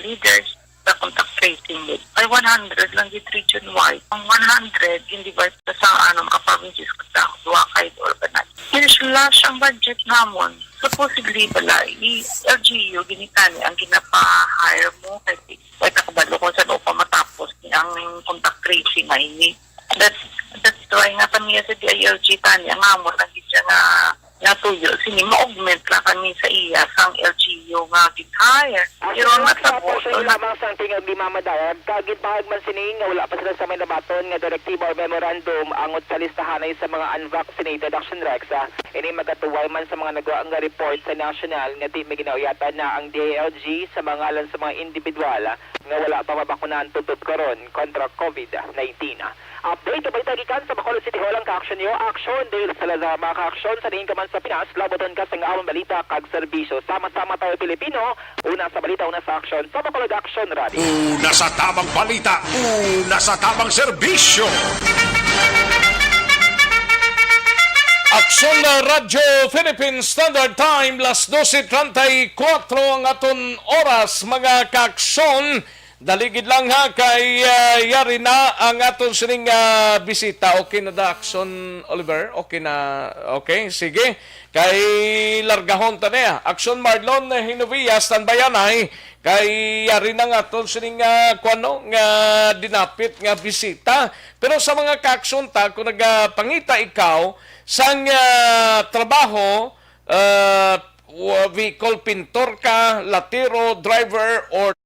leaders sa contact tracing gid. Ay, one hundred lang gid region-wide. Ang one hundred, gin-divide pa sa, ano, mga provinces, kag duha ka organized. Gin-slash ang budget namon. Supposedly bala, i-, L G U, ginitani ang ginapa-hire mo. Kay, kay ta kabalo kung saan pa matapos ni ang contact tracing nga ini. That's, that's why nga kami sa D I L G tani, ang amo lang gid siya nga natuyo sini, ma-augment lang kami sa iya sang L G U nga gin-hire. Pero ang natabo, sa lamang sang tingog ni Mama Dayag, kag ginpahayag man sini nga wala pa sila sa may nabaton nga direktiba or memorandum angot sa listahanay sa mga unvaccinated. Action Rex, ah, ini magatuway man sa mga nagwa nga report sa national nga di may ginauyatan na ang D I L G sa mga ngalan sa mga individual nga wala pa mabakunahan tubtob karon kontra COVID nineteen. Update nga balita gikan sa Bacolod City Hall ang ka-action niyo. Action, Dale Salazar, mga ka-action, sa diin ka man sa Pinas, labuton ka sang amon balita kag serbisyo. Sama-sama tayo, Pilipino. Una sa balita, una sa action. Sa Bacolod Action Radio. Una sa tabang balita, una sa tabang serbisyo. Aksyon na Radyo Philippine Standard Time, las doce treinta y cuatro ang aton oras, mga kaaksyon. Dali gid lang ha, kay, ah, yari na ang aton sining, ah, bisita. Okay na da, Aksyon Oliver? Okay na? Okay, sige. Kay largahon ta niya. Aksyon Marlon Hinovia, standby anay. Kay yari na nga aton sining, ah, kuwan, no, nga dinapit nga bisita. Pero sa mga kaaksyon ta, kung nagapangita ikaw sang, ah, trabaho, ah, vehicle, pintor ka, latero, driver, or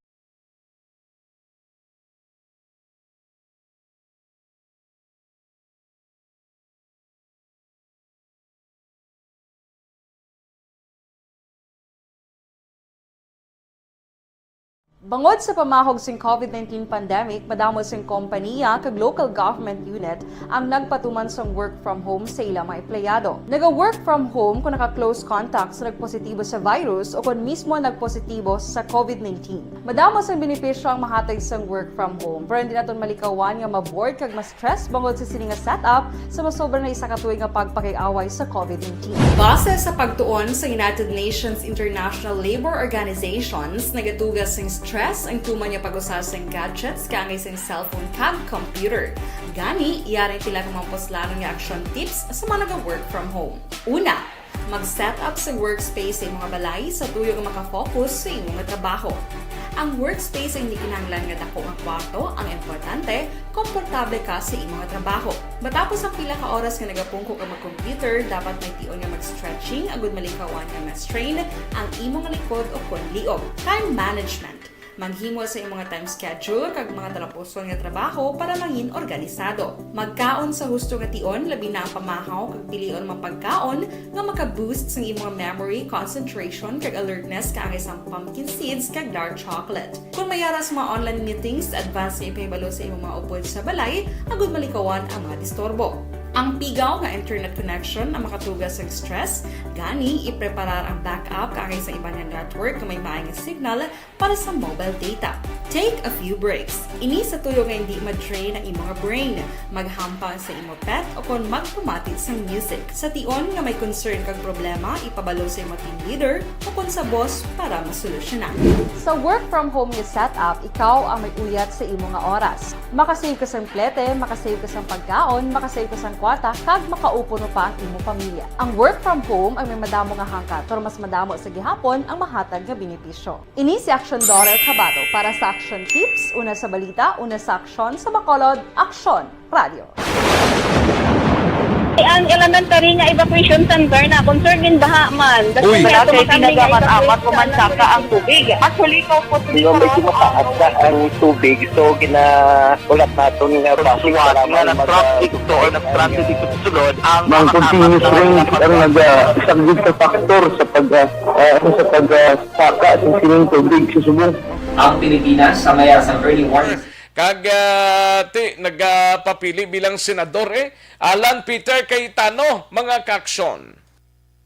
Bangod sa pamahog sing COVID nineteen pandemic, madamo sing kompaniya kag local government unit ang nagpatuman sang work from home sa ila mga empleyado. Naga-work from home kon naka-close contact sa nagpositibo sa virus o kon mismo nagpositibo sa COVID nineteen. Madamo sang benepisyo ang mahatag sang work from home, pero hindi naton malikawan nga ma-bored kag ma-stress bangod sa sini nga setup sa masobra na isa ka tuig nga pagpakig-away sa COVID nineteen. Base sa pagtuon sa United Nations International Labor Organizations, nagatuga sing stress ang tuman nga pag-usa sing gadgets kaangay sing cellphone kag computer. Gani, yari ang pila ka mga puslanon nga action tips sa mga naga-work from home. Una, mag-set up sa workspace sa imong balay sa tuyo nga makafocus sa imong trabaho. Ang workspace ay hindi kinahanglan nga dako nga kwarto, ang importante, komportable ka sa imong trabaho. Matapos ang pila ka oras nga nagapungko ka mag-computer, dapat may tion nga mag-stretching agud malikawan nga ma-strain ang imong likod o kon liog. Time management. Maghimo sa imong time schedule kag mga talapuson nga trabaho para mangin organisado. Magkaon sa husto nga tion, labi na ang pamahaw kag pilion mga pagkaon nga maka-boost sang imong memory, concentration, kag alertness kaangay sang pumpkin seeds kag dark chocolate. Kon may ara sa mga online meetings, advance nga ipahibalo sa imong mga upod sa balay agud malikawan ang mga disturbo. Ang pigaw nga internet connection ang makatuga sang stress, gani ipreparar ang backup kaangay sa iban nga network nga may maay nga signal para sa mobile data. Take a few breaks. Ini sa tuyo nga hindi ma-drain ang imong brain. Maghampang sa imong pet o kon magpamati sang music. Sa tion nga may concern kag problema, ipabalo sa imong team leader o kon sa boss para masolusyonan. Sa work from home nga setup, ikaw ang may uyat sa imo nga oras. Makasave ka sang plete, makasave ka sang pagkaon, makasave ka sang kwata kag makaupuno pa ang imo pamilya. Ang work from home ang may madamo nga hangkat, pero mas madamo sa gihapon ang mahatag nga benepisyo. Ini si Action Daughter Chavado para sa Action Tips, una sa balita, una sa aksyon, sa Bacolod, Aksyon Radio. Ang elementary nga evacuation center na concerned in baha man. Uy. Wala kay pinagaman amat ko man saka ang tubig. Actually, ko po. Di ba, medyo mataas na ang tubig, so ginahulat naton nga bus para nga man mag-, na-traffic to or na-stranded dito sa sulod ang mga continuous rain ang nag-, ah, isa gid sa factor sa pag, ah, ah, ano, sa pag, ah, saka sa sining tubig sa Subo. Ang Pilipinas sa maya sa early warning. Kag, ah, ti, nagapapili bilang senador, eh, Alan Peter Cayetano, mga kaaksyon.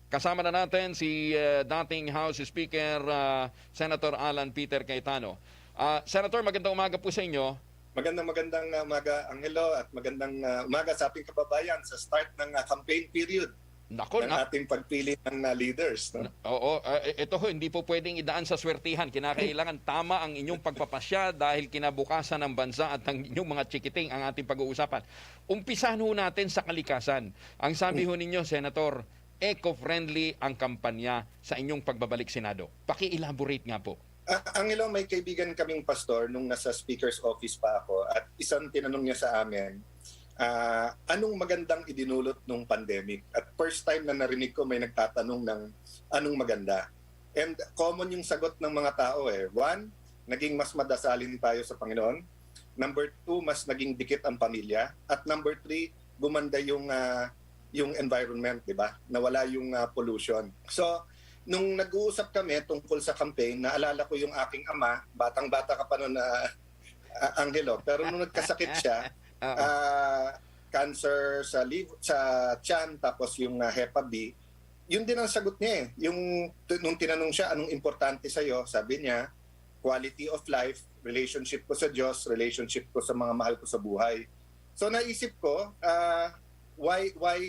Kasama na natin si, ah, dating House Speaker, ah, Senator Alan Peter Cayetano. Ah, Senator, magandang umaga po sa inyo. Magandang, magandang, ah, umaga, Angelo, at magandang, ah, umaga sa ating kababayan sa start ng, ah, campaign period Nako, ng na- ating pagpili ng, ah, leaders, no? Na-, oo, ah, i-, ito ho, hindi po pwedeng idaan sa swertihan. Kinakailangan tama ang inyong pagpapasya dahil kinabukasan ng bansa at ang inyong mga chikiting ang ating pag-uusapan. Umpisahan ho natin sa kalikasan. Ang sabi ho ninyo, Senator, eco-friendly ang kampanya sa inyong pagbabalik Senado. Paki-elaborate nga po. Ah, Angelo, may kaibigan kaming pastor nung nasa speaker's office pa ako at isang tinanong niya sa amin, ah, "Anong magandang idinulot nung pandemic?" At first time na narinig ko may nagtatanong ng anong maganda. And common yung sagot ng mga tao eh. One, naging mas madasalin tayo sa Panginoon. Number two, mas naging dikit ang pamilya. At number three, gumanda yung, ah, yung environment, di ba? Nawala yung, ah, pollution. So, nung nag-uusap kami tungkol sa campaign, naalala ko yung aking ama, batang-bata ka pa noon na, ah, Angelo, pero nung nagkasakit siya, Oo. ah, cancer sa liv-, sa tiyan, tapos yung, ah, hepa B, yun din ang sagot niya eh. Yung t-, nung tinanong siya, "Anong importante sa'yo?" Sabi niya, "Quality of life, relationship ko sa Diyos, relationship ko sa mga mahal ko sa buhay." So naisip ko, ah, why, why,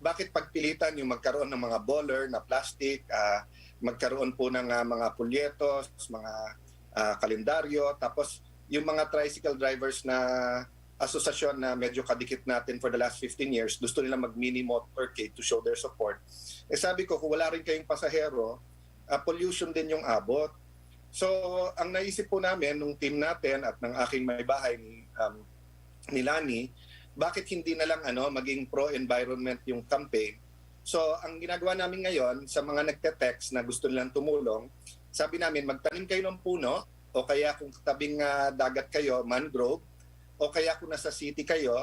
bakit pagpilitan yung magkaroon ng mga bowler na plastic, ah, magkaroon po ng, ah, mga polyetos, mga, ah, kalendaryo, tapos yung mga tricycle drivers na asosasyon na medyo kadikit natin for the last fifteen years, gusto nila mag-mini motorcade to show their support. Eh, sabi ko, kung wala rin kayong pasahero, ah, pollution din yung abot. So, ang naisip po namin nung team natin at ng aking may bahay ni, um, ni Lani, bakit hindi na lang, ano, maging pro-environment yung campaign? So, ang ginagawa namin ngayon sa mga nagte-text na gusto nilang tumulong, sabi namin, magtanim kayo ng puno, o kaya kung tabing, ah, dagat kayo, mangrove, o kaya kung nasa city kayo,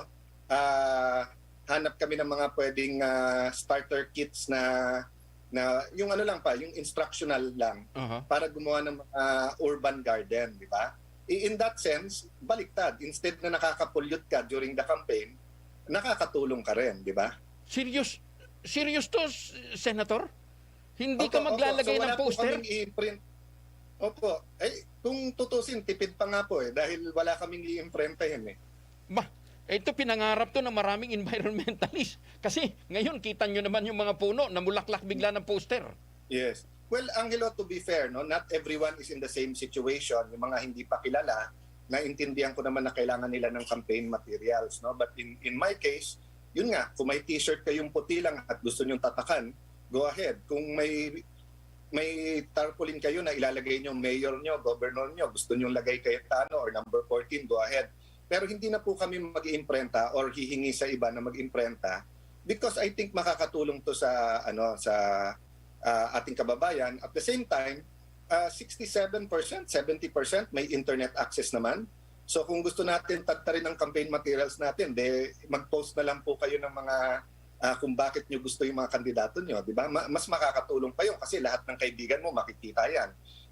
ah, hanap kami ng mga pwedeng, ah, starter kits na, na yung ano lang pa, yung instructional lang Aha. para gumawa ng mga urban garden, di ba? I-, in that sense, baliktad. Instead na nakaka-pollute ka during the campaign, nakakatulong ka rin, di ba? Serious, serious to, S-, Senator? Hindi ka Opo, opo. maglalagay So, ng wala po poster? kaming i-imprint. Opo. Eh, kung tutusin, tipid pa nga po eh, dahil wala kaming i-imprentahin eh. Ba, ito pinangarap to ng maraming environmentalist. Kasi ngayon, kita nyo naman yung mga puno, namulaklak bigla ng poster. Yes. Well, Angelo, to be fair, no, not everyone is in the same situation. Yung mga hindi pa kilala, naintindihan ko naman na kailangan nila ng campaign materials, no? But in, in my case, yun nga, kung may t-shirt kayong puti lang at gusto nyong tatakan, go ahead. Kung may, may tarpaulin kayo na ilalagay nyo, mayor nyo, governor nyo, gusto nyong lagay kay Tano or number fourteen, go ahead. Pero hindi na po kami mag-iimprenta or hihingi sa iba na mag-imprenta because I think makakatulong to sa, ano, sa, ah, ating kababayan. At the same time, ah, sixty-seven percent, seventy percent may internet access naman. So kung gusto natin tagtarin ang campaign materials natin, de, mag-post na lang po kayo ng mga, ah, kung bakit nyo gusto yung mga kandidato nyo, di ba? Ma-, mas makakatulong pa yun kasi lahat ng kaibigan mo makikita yan.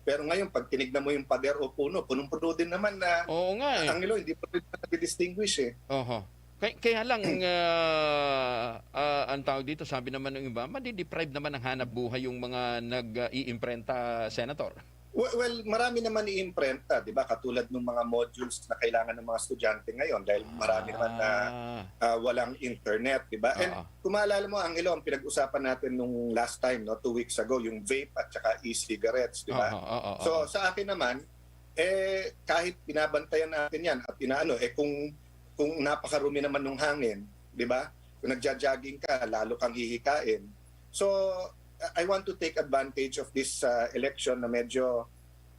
Pero ngayon, pag tinignan mo yung pader o puno, punong-puno din naman na Oo nga eh. ang ilo, hindi pa rin nag-distinguish eh. Oho. Kay-, kaya lang, ah, ah, ang tawag dito, sabi naman ng iba, madideprive naman ng hanap buhay yung mga nag-iimprenta, Senator. We-, well, marami naman iimprenta, di ba? Katulad ng mga modules na kailangan ng mga estudyante ngayon dahil marami naman na, Ah. ah, walang internet, di ba? And Oo. kung maalala mo, Angelo, ang pinag-usapan natin nung last time, no, two weeks ago, yung vape at saka e-cigarettes, di ba? Oo, oo, So, oo. sa akin naman, eh, kahit binabantayan natin yan at inaano, eh, kung, kung napakarumi naman ng hangin, di ba? Kung nagja-jogging ka, lalo kang hihikain. So, I want to take advantage of this uh, election na medyo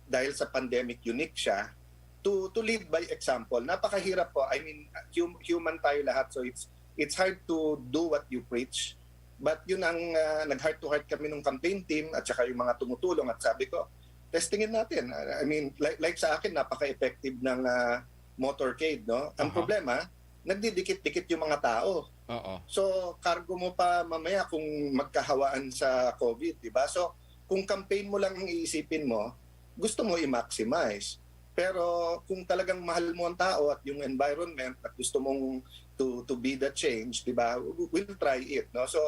dahil sa pandemic unique siya, to to lead by example. Napakahirap po. I mean, hum- human tayo lahat, so it's it's hard to do what you preach. But yun ang uh, nag-heart to heart kami nung campaign team at saka yung mga tumutulong, at sabi ko, testingin natin. I mean, like, like sa akin, napaka-effective ng uh, motorcade, no? Ang Aha. problema, nagdidikit-dikit yung mga tao. Oo. So, cargo mo pa mamaya kung magkahawaan sa COVID, di ba? So, kung campaign mo lang ang iisipin mo, gusto mo i-maximize. Pero kung talagang mahal mo ang tao at yung environment at gusto mong to to be the change, di ba? We'll try it, no? So,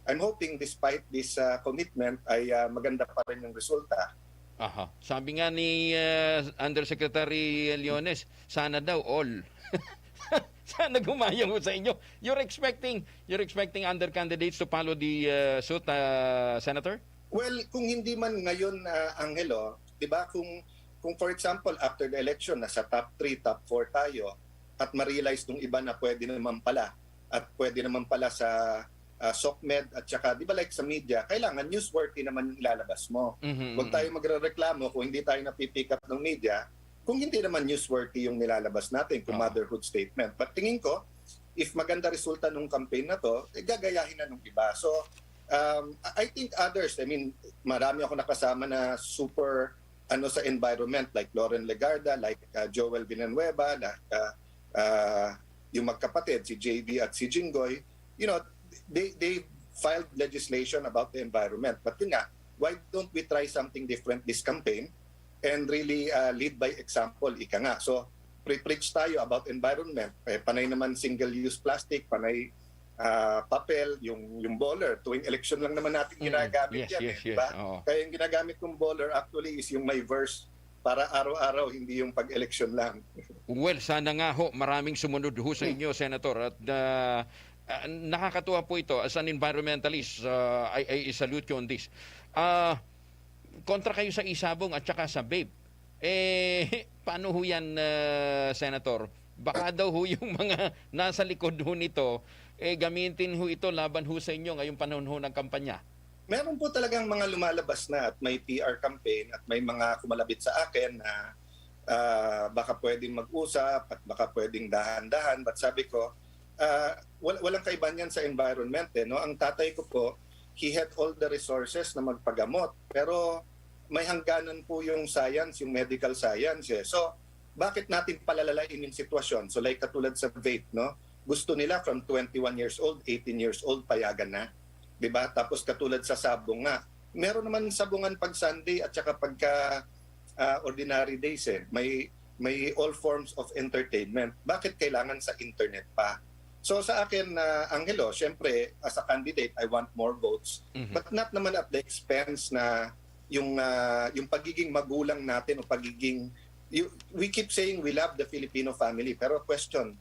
I'm hoping despite this uh, commitment ay uh, maganda pa rin yung resulta. Aha. Sabi nga ni uh, Undersecretary Leones, sana daw all. Sana gumayong ho sa inyo. You're expecting you're expecting other candidates to follow the uh, suit, uh, Senator? Well, kung hindi man ngayon, uh, Angelo, di ba, kung kung for example, after the election, nasa top three, top four tayo, at ma-realize nung iba na pwede naman pala, at pwede naman pala sa uh, SOCMED, at saka, di ba, like sa media, kailangan newsworthy naman yung ilalabas mo. Mhm, Huwag mhm. tayo magrereklamo kung hindi tayo napipick up ng media, kung hindi naman newsworthy yung nilalabas natin, kung Oo. motherhood statement. But tingin ko, if maganda resulta nung campaign na to, eh, gagayahin na nung iba. So, um, I I think others, I mean, marami ako nakasama na super ano sa environment, like Loren Legarda, like uh, Joel Villanueva, like uh, uh, yung magkapatid, si J B at si Jinggoy, you know, they they filed legislation about the environment. But yun nga, why don't we try something different this campaign and really uh, lead by example, ika nga. So, pre-preach tayo about environment. Eh, panay naman single-use plastic, panay ah, papel, yung yung bowler. Tuwing election lang naman natin Mm. ginagamit Yes, yan, yes, eh, di yes. ba? Oo. Kaya yung ginagamit kong bowler actually is yung may verse para araw-araw, hindi yung pag-election lang. Well, sana nga ho, maraming sumunod ho sa inyo, Senator. At ah, ah, nakakatuwa po ito. As an environmentalist, ah, I, I salute you on this. Ah, kontra kayo sa isabong at saka sa vape. Eh, paano ho yan, ah, Senator? Baka daw ho yung mga nasa likod ho nito, eh, gamitin ho ito laban ho sa inyo ngayong panahon ho ng kampanya. Meron po talagang mga lumalabas na at may P R campaign at may mga kumalabit sa akin na ah, baka pwedeng mag-usap at baka pwedeng dahan-dahan. But sabi ko, ah, wal- walang kaibahan yan sa environment, eh, no? Ang tatay ko po, he had all the resources na magpagamot. Pero may hangganan po yung science, yung medical science, eh. So, bakit natin palalalain yung sitwasyon? So, like katulad sa vape, no? Gusto nila from twenty-one years old, eighteen years old, payagan na. Di ba? Tapos katulad sa sabong nga, meron naman sabungan pag Sunday at saka pagka ah, ordinary days, eh. May may all forms of entertainment. Bakit kailangan sa internet pa? So, sa akin, ah, Angelo, syempre, as a candidate, I want more votes, Mhm. but not naman at the expense na yung ah, yung pagiging magulang natin o pagiging you, we keep saying we love the Filipino family, pero question,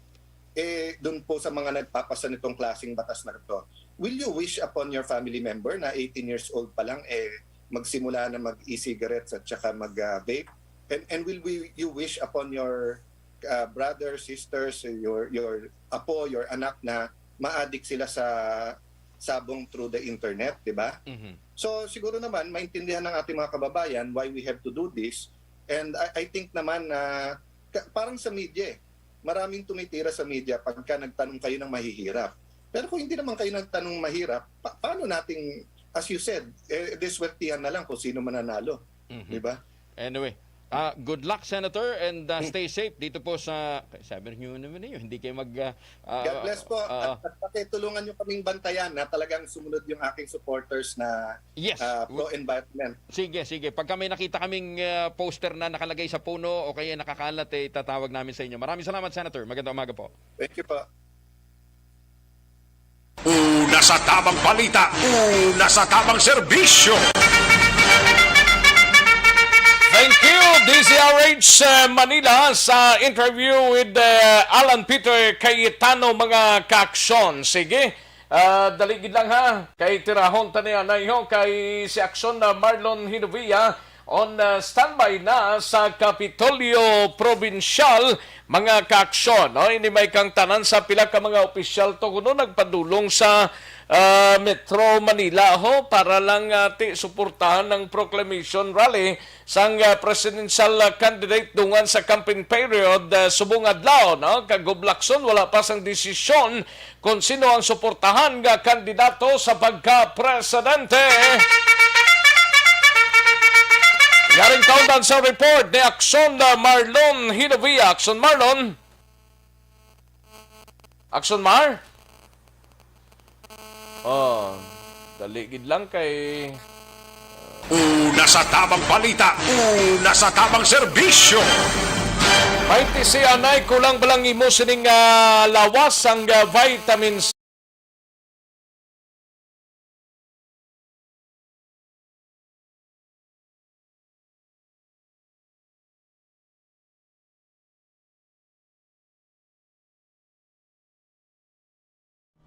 eh, dun po sa mga nagpapasa nitong klaseng batas na to, will you wish upon your family member na eighteen years old pa lang, eh, magsimula na mag-e-cigarettes at saka mag-vape? And, and will we, you wish upon your uh, brother, sisters, your, your apo, your anak na maadik sila sa sabong through the internet, di ba? Mhm. So, siguro naman, maintindihan ng ating mga kababayan why we have to do this. And I, I think naman na, ka- parang sa media eh, maraming tumitira sa media pagka nagtanong kayo ng mahihirap. Pero kung hindi naman kayo nagtanong mahirap, pa- paano nating, as you said, eh, diswertihan na lang kung sino mananalo. Mhm. Di ba? Anyway, ah, good luck, Senator, and ah, stay safe dito po sa, sabi niyo naman ninyo, hindi kayo mag, ah, ah, God bless po. ah, At, at pakitulungan niyo kaming bantayan na talagang sumunod yung aking supporters na Yes. ah, pro-environment. Sige, sige. Pagka may nakita kaming ah, poster na nakalagay sa puno o kaya nakakalat, eh, itatawag namin sa inyo. Maraming salamat, Senator. Magandang umaga po. Thank you po. Una sa tamang balita, una sa tamang serbisyo. Thank you, D Z R H, uh, Manila, sa interview with uh, Alan Peter Cayetano, mga kaaksyon. Sige, uh, dali gid lang ha, kay tirahon ta niya na iho, kay si Aksyon na Marlon Hinovia, On, uh, standby na sa Kapitolyo Probinsyal, mga kaaksyon, no? Ini may kang tanan sa pila ka mga opisyal to kuno nagpadulong sa, uh, Metro Manila, ho, para lang, uh, ti suportahan ang proclamation rally sang, uh, presidential, uh, candidate dungan sa campaign period, uh, subong adlaw, no? Kag Gob Lacson, wala pa sang desisyon kon sino ang suportahan nga kandidato sa pagka-presidente. Yaring kaundan sa report ni Akson, uh, Marlon Hinovia. Akson Marlon. Akson Mar? Oh, dali gid lang kay Una sa tamang balita, una sa tamang serbisyo. May tisianay, kulang ba lang imo sining, ah, lawas ang, ah, vitamins?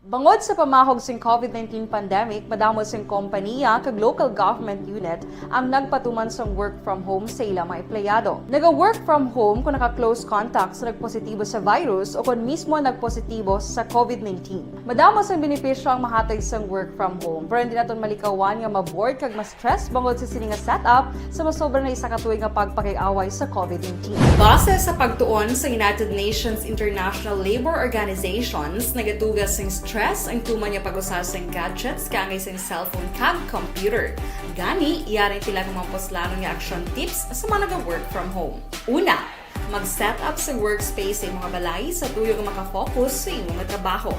Bangod sa pamahog sing COVID nineteen pandemic, madamo sing kompaniya kag local government unit ang nagpatuman sang work from home sa ila mga empleyado. Naga-work from home kung naka-close contact sa nagpositibo sa virus o kon mismo nagpositibo sa COVID nineteen. Madamo sang benepisyo ang mahatag sang work from home, pero hindi naton malikawan nga ma-bored kag ma-stress bangod sa sini nga setup sa masobra na isa ka tuig nga pagpakig-away sa COVID nineteen. Base sa pagtuon sa United Nations International Labour Organizations, nagatuga sing stress ang tuman nga pag-usa sing gadgets kaangay sing cellphone kag computer. Gani, yari pila ka mga puslanon nga action tips sa mga naga-work from home. Una, mag-set up sa workspace sa imo nga balay sa tuyo nga maka-focus sa imo nga trabaho.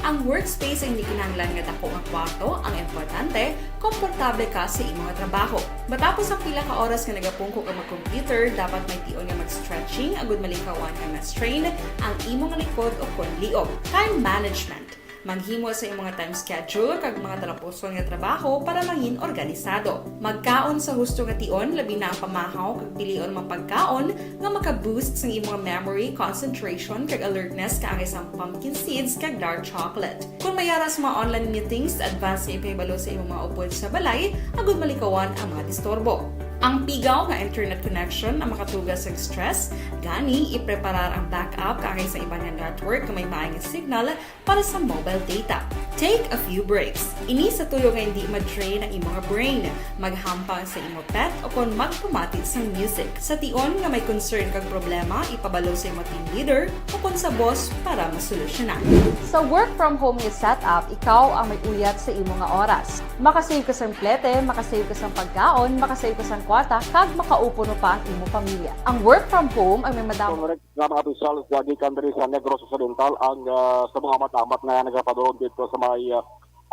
Ang workspace ang hindi kinahanglan nga dako nga kwarto, ang importante, komportable ka sa imo nga trabaho. Matapos ang pila ka oras nga nagapungko ka mag-computer, dapat may tion nga mag-stretching agud malikawan nga ma-strain ang imo nga likod o kon liog. Time management. Maghimo sa imo nga time schedule kag mga talapuson nga trabaho para mangin organisado. Magkaon sa husto nga tion, labi na ang pamahaw kag pilion mga pagkaon nga maka-boost sang imo nga memory, concentration, kag alertness kaangay sang pumpkin seeds kag dark chocolate. Kon may ara sa mga online meetings, advance nga ipahibalo sa imo mga upod sa balay agud malikawan ang mga disturbo. Ang pigaw nga internet connection ang makatuga sang stress, gani ipreparar ang backup kaangay sa iban nga network nga may maay nga signal para sa mobile data. Take a few breaks. Ini sa tuyo nga hindi ma-drain ang imo nga brain. Maghampang sa imo pet o kon magpamati sang music. Sa tion nga may concern kag problema, ipabalo sa imo team leader o kon sa boss para masolusyonan. Sa work from home nga setup, ikaw ang may uyat sa imo nga oras. Makasave ka sang plete, makasave ka sang pagkaon, makasave ka sang kwarta, kag makaupo no pa ang imo pamilya. Ang work from home ang may madamo. Correct nga mga opisyal sa gikan diri sa Negros Occidental ang, ah, sa mga amat-amat nga nagapadulong dito sa may, ah,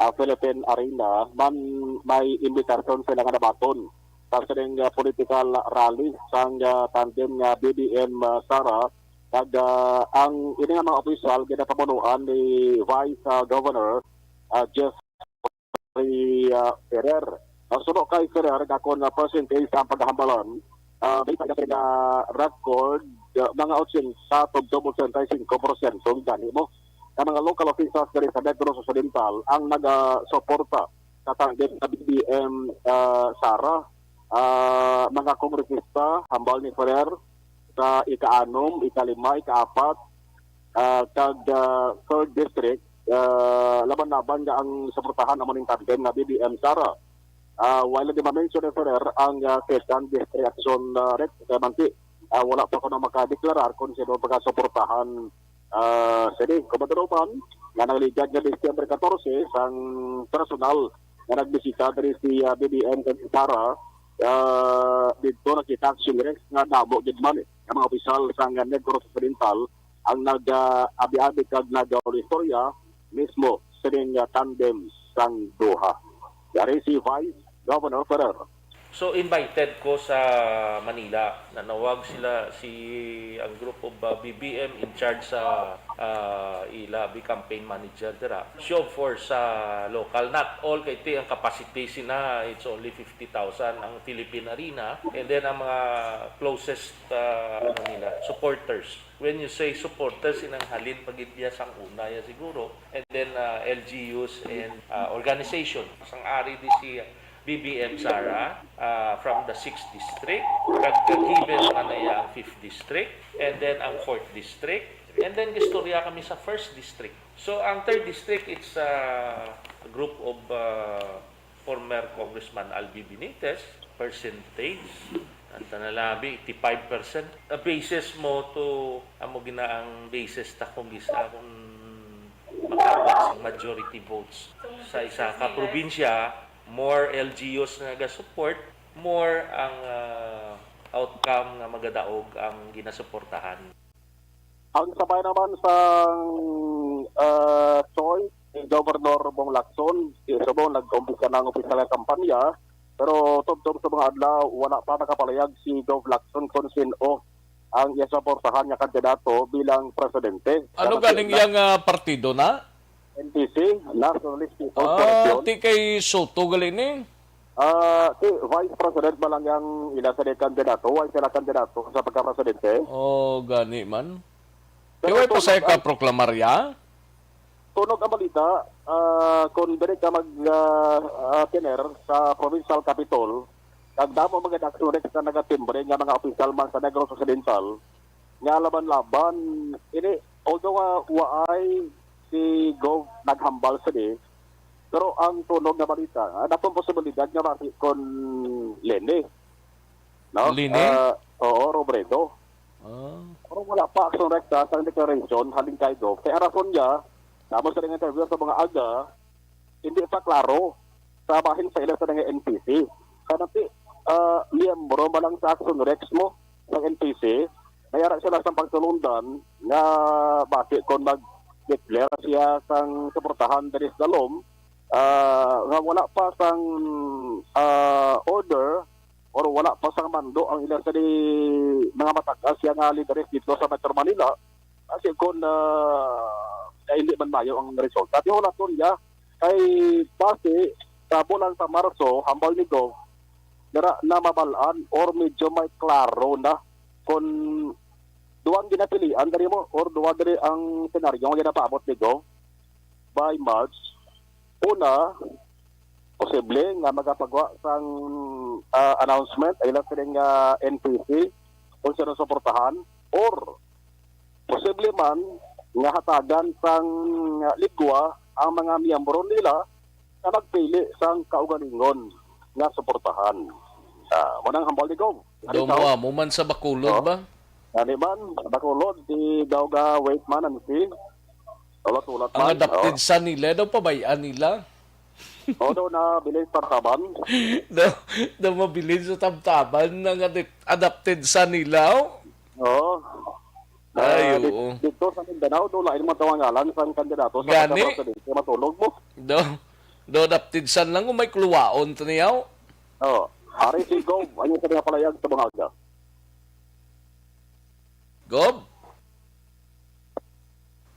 ah, Philippine Arena man may imbitasyon sila nga nabaton sa sining, ah, political rally sang, ah, tandem nga B B M, ah, Sara. Kag, ah, ang ini nga mga opisyal ginapamunuan ni Vice, ah, Governor, ah, Jeff Ferrer. Ah, suno kay Ferrer, nga kon, ah, percentage ang pagkahambalan, ah, based sa nga record, ah, mga ochenta tubtob ochenta y cinco porsyento gani mo nga mga local officials diri sa Negros Occidental ang nagasuporta sa tandem nga B B M, ah, Sara. Ah, mga kongresista, hambal ni Ferrer, sa ika-anom, ikalima, ikaapat, ah, kag, ah, third district, ah, laban-laban nga ang suportahan amo ning tandem nga B B M Sara. Ah, while di ma-mention ni Ferrer ang, ah, second district action, ah, rec, kay manti, ah, wala pa kuno makadeklarar kung sino ang pagasuportahan, ah, sini. Kung matuod man, nga nangligad nga Disyembre katorse, sang personal nga nagbisita diri si, ah, B B M kag Sara, ah, didto nakita ang Shinrex nga damo gid man, eh, ang mga opisyal sang Negros Occidental ang nag, ah, abi-abi kag nag-, ah, istorya mismo sining, ah, tandem sang duha. Yari si Vice Governor Ferrer. So, invited ko sa Manila. Nanawag sila, si, ang group of, uh, B B M in charge sa, uh, ila, bi campaign manager dira. Show of force sa local. Not all, kay ti ang capacity sina, it's only fifty thousand ang Philippine Arena. And then, ang mga closest, uh, ano nila, supporters. When you say supporters, inang halin pa gid niya sang una ya siguro. And then, uh, L G Us and, uh, organization. Sang ari di si B B B M Sara, ah, from the sixth district, kag given man niya ang fifth district, and then ang fourth district, and then gistorya kami sa first district. So, ang third district, it's a group of, ah, former Congressman Albi Benitez, percentage, ang tanalabi, eighty-five percent. A basis mo to, amo gina ang basis ta kung gisa, kung makakuha sing majority votes sa isa ka probinsya, more L G Us nga ga-support, more ang, ah, outcome nga magadaog ang ginasuportahan. Ang sabay naman sang, ah, choice ni Governor Bong Lacson, si Subong nag-umpisa na ang opisyal nga kampanya, pero tubtob sa mga adlaw, wala pa nakapalayag si Gov Lacson kung sin-o ang iya suportahan nga kandidato bilang presidente. Ano ganing iyang, ah, partido na? N P C, Nationalist People's Coalition. Ah, ti kay Soto gali ni? Ah, si Vice President ba lang yang ila sa kandidato? Wala sila kandidato sa pagka-presidente? Oh, gani man. Pero kay wala pa sa ka proklamarya? Tunog ang balita, ah, kung diri ka mag, ah, ah, tener sa provincial capitol, kag damo mga action rex na nagatimbre nga mga opisyal man sa Negros Occidental, nga laban-laban, ini, although, ah, waay si Gov naghambal sini, pero ang tunog nga balita, ah, datong posibilidad nga basi kon Leni. No? Leni? Ah, oo, Robredo. Ah. Pero wala pa action rex sa declaration halin kay Gov. Kay ang rason niya, namo sa nga interview sa mga aga, hindi pa klaro sa bahin sa ila sa nga N P C. Kaya ti, ah, miyembro man lang sa action rex mo sa N P C, may ara sila sa pagsulundan nga basi kon mag-declare siya sang suportahan diri sa Dalom, ah, nga wala pa sang, ah, order or wala pa sang mando ang ila sa di mga matag-as siya nga lideres dito sa Metro Manila, kasi kung, ah, hindi man mayo ang resulta, di wala to niya. Kay base sa bulan sa Marso, hambal ni Gov, dira na mabal-an or medyo may klaro na kung duwa ang ginapilian diri mo or duwa diri ang senaryo nga ginapaabot ni Gov by March. Una, posible nga magapagwa sang, ah, announcement ay lang sining, ah, N P C kung sino suportahan, or posible man nga hatagan sang, ah, ligwa ang mga miyembro nila nga magpili sang kaugalingon nga suportahan. Ah, mo nang hambal ni Gov. Daw mo, amo man sa Bacolod ba? Ani man, Bacolod, di daw ga wait man ang si. Ulat-ulat man. Ang adopted son nila, daw pabay-an nila. O, daw na bilin sa tabtaban. Daw, daw mabilin sa tabtaban ang adop-, adopted son nila, oh. Oo. Ay, ah, di-, oo. Dito sa Mindanao, do lain man tawangalan sang kandidato sa pagka-presidente. Matulog mo. Do, do adopted son lang kung may kuluwaon to niya, oh. Oo. Ari si Gov, ano sa mga palayag sa mga aga? Gov?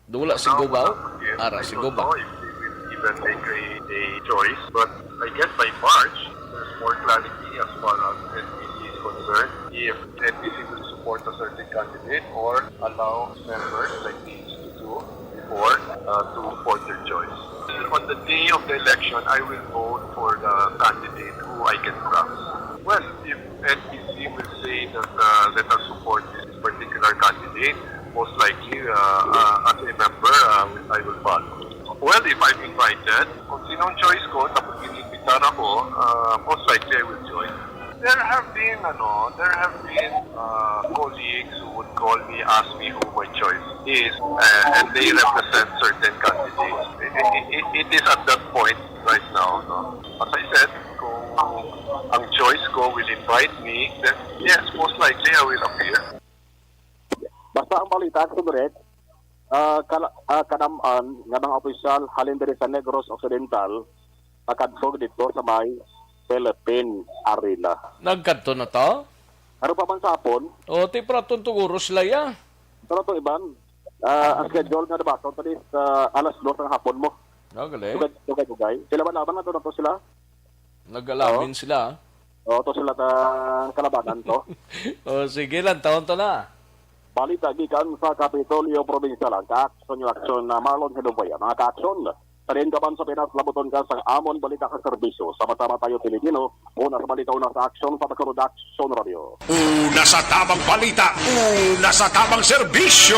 Dula si Gov, aw? Ara si Gov, ah. I don't know if they will even make a, a choice, but I guess by March, there's more clarity as far as N P C is concerned. If N P C will support a certain candidate or allow members like they used to do before, uh, to support their choice. On the day of the election, I will vote for the candidate who I can trust. Well, if N P C will say that, uh, let us support this particular candidate, most likely, uh, uh, as a member, uh, I will follow. Well, if I'm invited, kung sinong choice ko, tapos inimbitar ako, uh, most likely I will join. There have been, ano, there have been, uh, colleagues who would call me, ask me who my choice is, uh, and they represent certain candidates. It, it, it, it is at that point right now, no? As I said, kung ang choice ko will invite me, then yes, most likely I will appear. Basta ang balita, Action Rex, ah, kala-, ah, kanam-an nga mga opisyal halin diri sa Negros Occidental, makadto dito sa may Philippine Arena. Nagkadto na to? Ano pa man sa hapon? O, ti, pero atong tuguro sila, ya. Pero to, Iban, ah, ang schedule nga nabaton to is, ah, alas dos ng hapon mo. Ah, gali. Dugay, dugay, dugay. Sila ba naman, nandun na to sila? Nag-alamin sila, ah. Oo, to sila ta-, kalabanan to. O, sige lang, taon to na. Balita gikan sa Kapitolyo Provincial, ang ka-action yung action na Marlon Hinumpaya. Mga ka-action, Sa diin ka man sa Pinas, labuton ka sa amon balita kag serbisyo. Sama-sama tayo, Pilipino. Una sa balita, una sa aksyon, sa Bacolod Action Radio. Una sa tamang balita, una sa tamang serbisyo.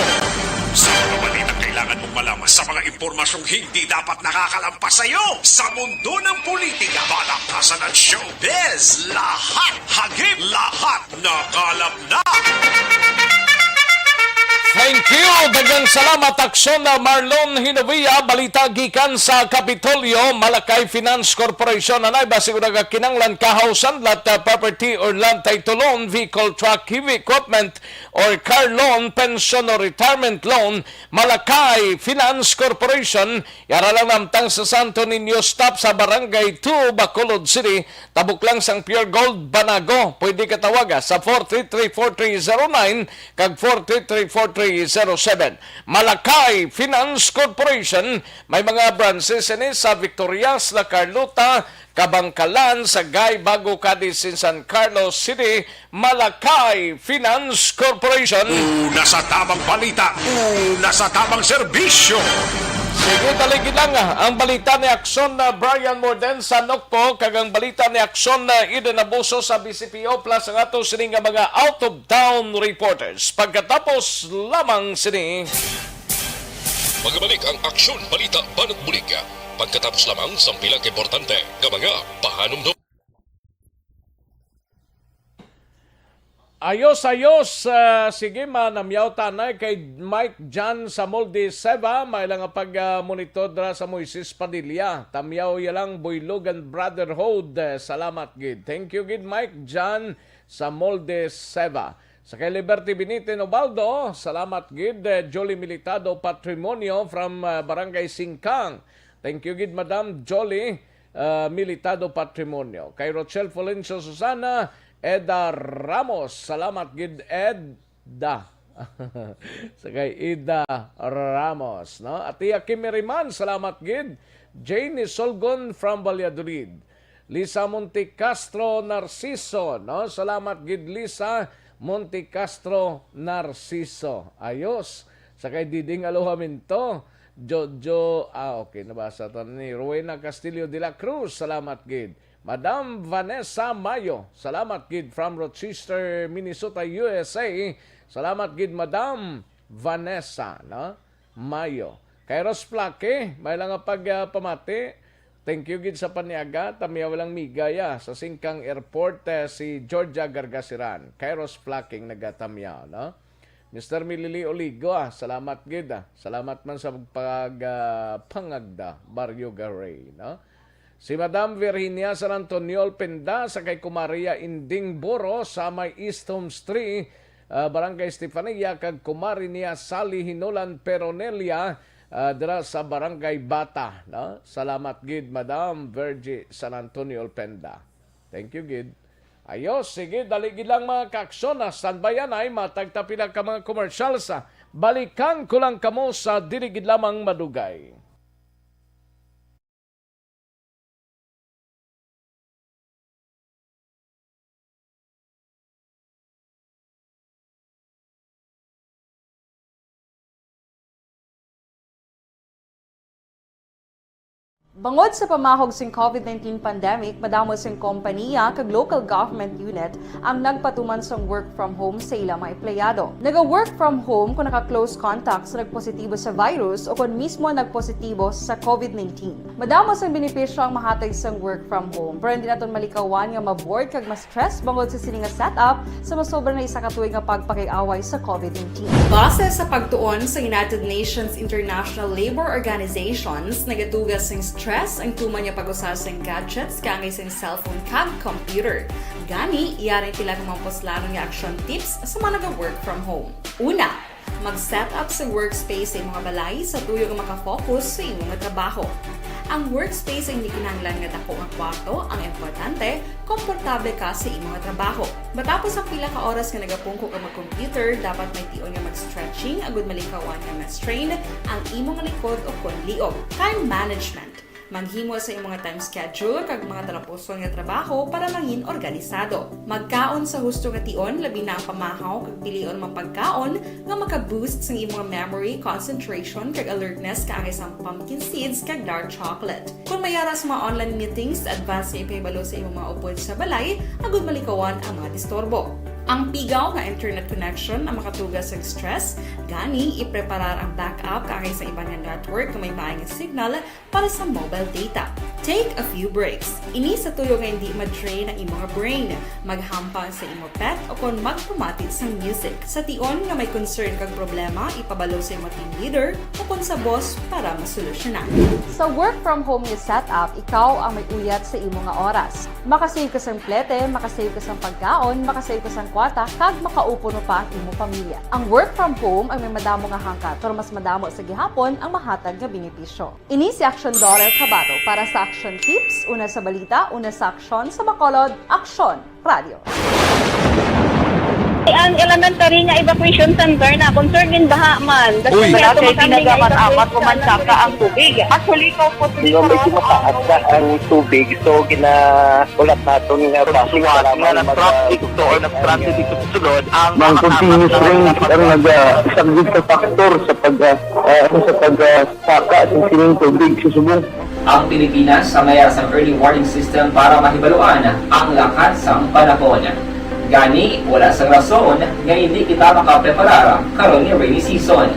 Sa mga balita kailangan mong malaman, sa mga impormasyong hindi dapat nakakalampas sa iyo. Sa mundo ng politika, balakasan at showbiz, lahat hagip, lahat nakalap na. Thank you. Daghang salamat, Aksyon na Marlon Hinovia. Balita gikan sa Kapitolyo, Malakay Finance Corporation. Anay ba siguro nga kinanglan ka house and lot, uh, property or land title loan, vehicle, truck, heavy equipment, or car loan, pension or retirement loan? Malakay Finance Corporation, yara lang namtang sa Santo Niño stop sa Barangay two, Bacolod City. Tabok lang sang Pure Gold Banago. Pwede ka tawaga sa four three three four three zero nine kag four three three four three zero seven. Malakay Finance Corporation, may mga branches ini sa Victorias, La Carlota, Kabangkalan, Sagay, Bago, Cadiz, in San Carlos City. Malakay Finance Corporation. Una sa tamang balita, una sa tamang serbisyo. Sige, dali gid lang, ah, ang balita ni Aksyon na Brian Morden sa Nokpo, kag ang balita ni Aksyon na Eden Abuso sa B C P O, plus ang ato sini nga mga out-of-town reporters. Pagkatapos lamang sini. Magbalik ang Aksyon Balita Banat Bulig pagkatapos lamang sang pila ka importante nga mga pahanumdom. Ayos, ayos. Ah, sige, manamyaw tanay kay Mike John sa Molde Seva. May lang nga pag, ah, monitor dra sa Moises Padilla. Tamyaw ya lang, Boylogan Brotherhood. Eh, salamat gid. Thank you gid, Mike John sa Molde Seva. Sa kay Liberty Binitin Ubaldo, salamat gid. Eh, Jolie Militado Patrimonio from, ah, Barangay Singkang. Thank you gid, Madam Jolie, ah, Militado Patrimonio. Kay Rochelle Florencio Susana, Eda Ramos. Salamat gid, Eda. Sa kay Ida Ramos, no? At iya Kim Meriman, salamat gid. Jane Solgon from Valladolid. Lisa Montecastro Narciso, no? Salamat gid, Lisa Montecastro Narciso. Ayos. Sa kay Diding Alojamiento, Jojo, ah, okay, nabasa to ni Rowena Castillo de la Cruz. Salamat gid. Madam Vanessa Mayo, salamat gid from Rochester, Minnesota, U S A. Salamat gid, Madam Vanessa, no? Mayo. Kay Ros Plaque, may lang nga pag, ah, pamati. Thank you gid sa paniaga. Tamyaw lang migaya sa Singkang Airport, eh, si Georgia Gargasiran. Kay Ros Plaque ang nagatamyaw, no? Mister Milili Oligo, ah, salamat gid, ah. Salamat man sa pag, ah, pangagda, Barrio Garay, no? Si Madam Virginia San Antonio Alpenda sa kay Kumaria Inding Boro sa may East Homes Three, ah, Barangay Stefania, kag kumari niya Sally Hinolan Peronelia, ah, dira sa Barangay Bata, no? Salamat gid, Madam Virgie San Antonio Alpenda. Thank you gid. Ayos, sige, dali gid lang, mga kaaksyon, ah, standby anay, matag ta pila ka mga commercials, ah. Balikan ko lang kamo sa dili gid lamang madugay. Bangod sa pamahog sing COVID nineteen pandemic, madamo sing kompaniya kag local government unit ang nagpatuman sang work from home sa ila mga empleyado. Naga-work from home kon naka-close contact sa nagpositibo sa virus o kon mismo nagpositibo sa COVID nineteen. Madamo sang benepisyo ang mahatag sang work from home, pero hindi naton malikawan nga ma-bored kag ma-stress bangod sa sini nga setup sa masobra na isa ka tuig nga pagpakig-away sa COVID nineteen. Base sa pagtuon sa United Nations International Labor Organizations, nagaduga sing stress ang tuman nga pag-usa sing gadgets kaangay sing cellphone kag computer. Gani, yari ang pila ka mga puslanon nga action tips sa mga naga-work from home. Una, mag-set up sa workspace sa imong balay sa tuyo nga maka-focus sa imong nga trabaho. Ang workspace ang hindi kinahanglan nga dako nga kwarto, ang importante, komportable ka sa imong nga trabaho. Matapos ang pila ka oras nga nagapungko ka mag-computer, dapat may tion nga mag-stretching agud malikawan nga ma-strain ang imong likod o kon liog. Time management. Maghimo sa imong time schedule kag mga talapuson nga trabaho para mangin organisado. Magkaon sa husto nga tion, labi na ang pamahaw kag pilion mga pagkaon nga maka-boost sang imong memory, concentration, kag alertness kaangay sang pumpkin seeds kag dark chocolate. Kung may ara sa mga online meetings, advance nga ipahibalo sa imong mga upod sa balay agud malikawan ang mga disturbo. Ang pigaw nga internet connection ang makatuga sa stress, gani ipreparar ang backup kaangay sa iban nga network nga may maay nga signal para sa mobile data. Take a few breaks. Ini sa tuyo nga hindi ma-drain ang imong brain, maghampang sa imong pet o kon magpamati sang music. Sa tion nga may concern kag problema, ipabalo sa imong team leader o kon sa boss para masolusyonan. Sa work from home nga setup, ikaw ang may uyat sa imo nga oras. Makasave ka sang plete, makasave ka sang pagkaon, makasave ka sang kwarta, kag makaupo pa ang imo pamilya. Ang work from home ang may madamo nga hangkat, pero mas madamo sa gihapon ang mahatag nga benepisyo. Ini si Action Daughter Kabato para sa Action Tips, una sa balita, una sa aksyon, sa Bacolod, Aksyon Radio. Ang elementary nga evacuation center na concerned in baha man. Uy, wala kay tinaga man apat o man saka ang tubig. Actually, ko po Medyo mataas na ang tubig, so ginaulat naton nga basin lamang mag-, ah, traffic to or nag-transit dito sa sulod ang mga continuous rain ang nag-, ah, isang big factor sa pag, ah, ah, sa pag, ah, saka sa sining tubig sa subong. Ang Pilipinas ang may sang early warning system para mahibaluan ang lakat sang panahon. Gani, wala sang rason nga hindi kita makapreparar karon nga rainy season.